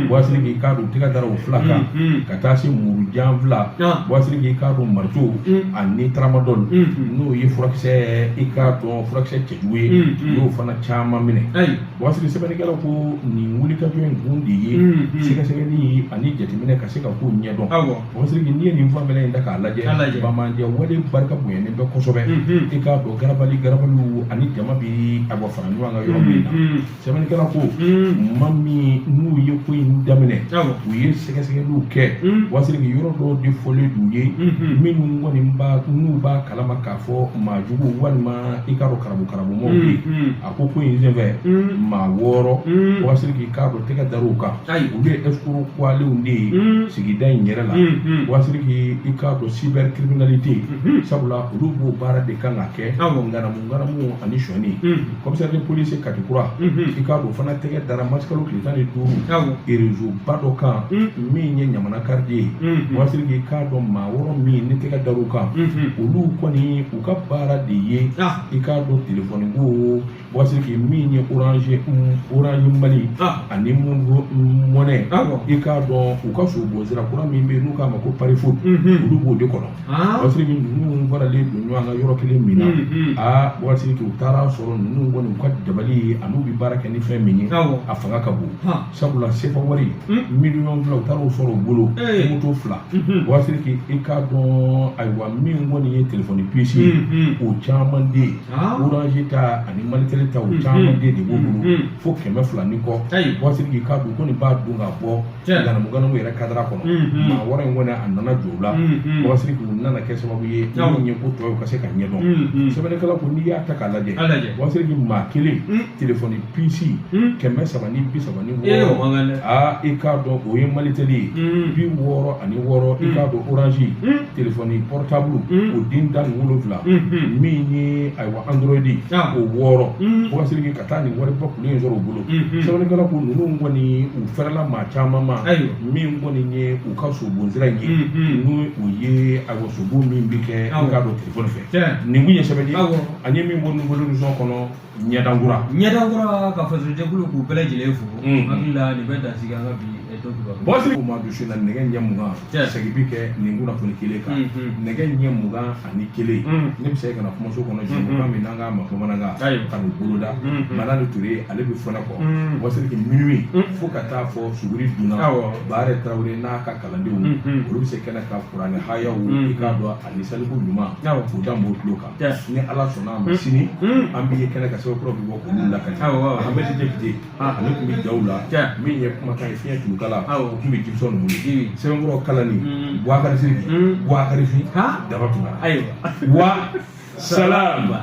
[SPEAKER 2] Bɔgɔtiriki, k'a dɔn tɛgɛ dara o 2 kan, ka taa se murujan 2. Bɔgɔtiriki, k'a dɔn marito ani tramadol, n'o ye furakisɛ, i k'a dɔn furakisɛ cɛjugu ye, u y'o fana caman minɛ. Bɔgɔtiriki, sɛbɛnnikɛla ko nin wulikajɔ in kun de ye sɛgɛsɛgɛli ani jateminɛ ka se ka kow ɲɛdɔn. Bɔgɔtiriki, n'i ye nin fanfɛla in ta k'a lajɛ, bamajɛ wale barika bonyanen bɛ kosɛbɛ. I k'a dɔn garabali garabaliw ani jama bi a bɔ fara ɲɔgɔn kan yɔrɔ min na. Sɛbɛnnikɛla ko maa min n'u ye ko in daminɛ, u ye sɛgɛsɛgɛliw kɛ. Bɔgɔtiriki, yɔrɔ dɔw de fɔlen d'u ye, minnu kɔni b'a n'u b'a kalama k'a fɔ maajugu walima i k'a dɔn karabu karabumɔgɔw bɛ yen. A ko ko in senfɛ, maa 6, Bɔgɔtiriki, k'a dɔn tɛgɛ dar'u kan. Olu ye escroc kwalenw de ye sigida in yɛrɛ la. Bɔgɔtiriki, i k'a dɔn cybercriminalité, sabula olu b'o baara de kan ka kɛ, nganamu nganamu ani sonyani. Commissaire de police Katikura, i k'a dɔn fana tɛgɛ dara marisikalo tile 15 réseau ba dɔ kan, min ye Ɲamana quartier ye. Bɔgɔtiriki, k'a dɔn maa 6 min ni tɛgɛ dar'u kan, olu kɔni u ka baara de ye, i k'a dɔn telefɔni ko, Bɔgɔtiriki, min ye Orange Mali ani Moov Money, i k'a dɔn u ka sobonsira kura min bɛ yen n'u k'a ma ko pari foot, olu b'o de kɔnɔ. Bɔgɔtiriki, ninnu faralen don ɲɔgɔn kan yɔrɔ kelen min na, aa, Bɔgɔtiriki, u taara sɔrɔ ninnu kɔni u ka dabali an'u bɛ baara kɛ ni fɛn min ye, a fanga ka bon, sabula sefa wari miliyɔn 2, u taara o sɔrɔ u bolo, moto 2. Bɔgɔtiriki, i k'a dɔn, ayiwa, min kɔni ye telefɔni puce ye, o caman de ye Orange ta ani Malitel ta, o caman de b'o bolo fo 200 ni kɔ. Bɔgɔtiriki, k'a dɔn kɔni b'a dun ka bɔ ganamu ganamu yɛrɛ kadara kɔnɔ. Maa 6 in kɔni, a nana jɔ u la. Bɔgɔtiriki, u nana kɛ sababu ye min ye ko tɔw ka se ka ɲɛdɔn. Sɛbɛnnikɛla ko n'i y'a ta k'a lajɛ, Bɔgɔtiriki, maa kelen telefɔni puce 336, aa, i k'a dɔn o ye Malitel ye, 66, i k'a dɔn Orange telefɔni portable o den 17, min ye, ayiwa, Android o 6. Bɔgɔtiriki, ka taa nin wariba kulu in sɔrɔ u bolo. Sɛbɛnnikɛla ko ninnu kɔni u fɛrɛla maa caman ma, min kɔni ye u ka sobonsira in ye, n'o o ye, ayiwa, sobon min bɛ kɛ, i k'a dɔn telefɔni fɛ. Nin kun ye sɛbɛn ye ani ye min bɔ Nouvel Horizon kɔnɔ ɲɛdankura.
[SPEAKER 1] Ɲɛdankura ka fasojɛkulu k'u bɛɛ lajɛlen fo. Hakili la nin bɛ dan sigi an ka bi
[SPEAKER 2] Bɔsi o ma dusu na nɛgɛ ɲɛ 20 segin bi kɛ nin kunnafoni kelen kan nɛgɛ ɲɛ 21 ne bɛ se ka na kumaso kɔnɔ jɛmukan min n'an k'a ma bamanankan ka n'o boloda Madani Ture ale bɛ fɔ ne kɔ Bɔsiriki minuit fo ka taa fɔ suguri dunna Baare Tarawele n'a ka kalandenw olu bɛ se kɛnɛ kan kuranɛ hayaw i k'a dɔn ani saliku ɲuman k'o da mɔgɔw tulo kan ni Ala sɔnna a ma sini an bɛ ye kɛnɛ kan sɛbɛnkɔrɔ bɛ bɔ k'olu lakali Ahmed Jakite ale tun bɛ jaw la min ye kumakan ye fiɲɛ tulukala o tun bɛ Jibisɔn bolo sɛbɛnkɔrɔ kalanni Bubakari Siriki Bubakari Fin Daba Tunkara wa salam.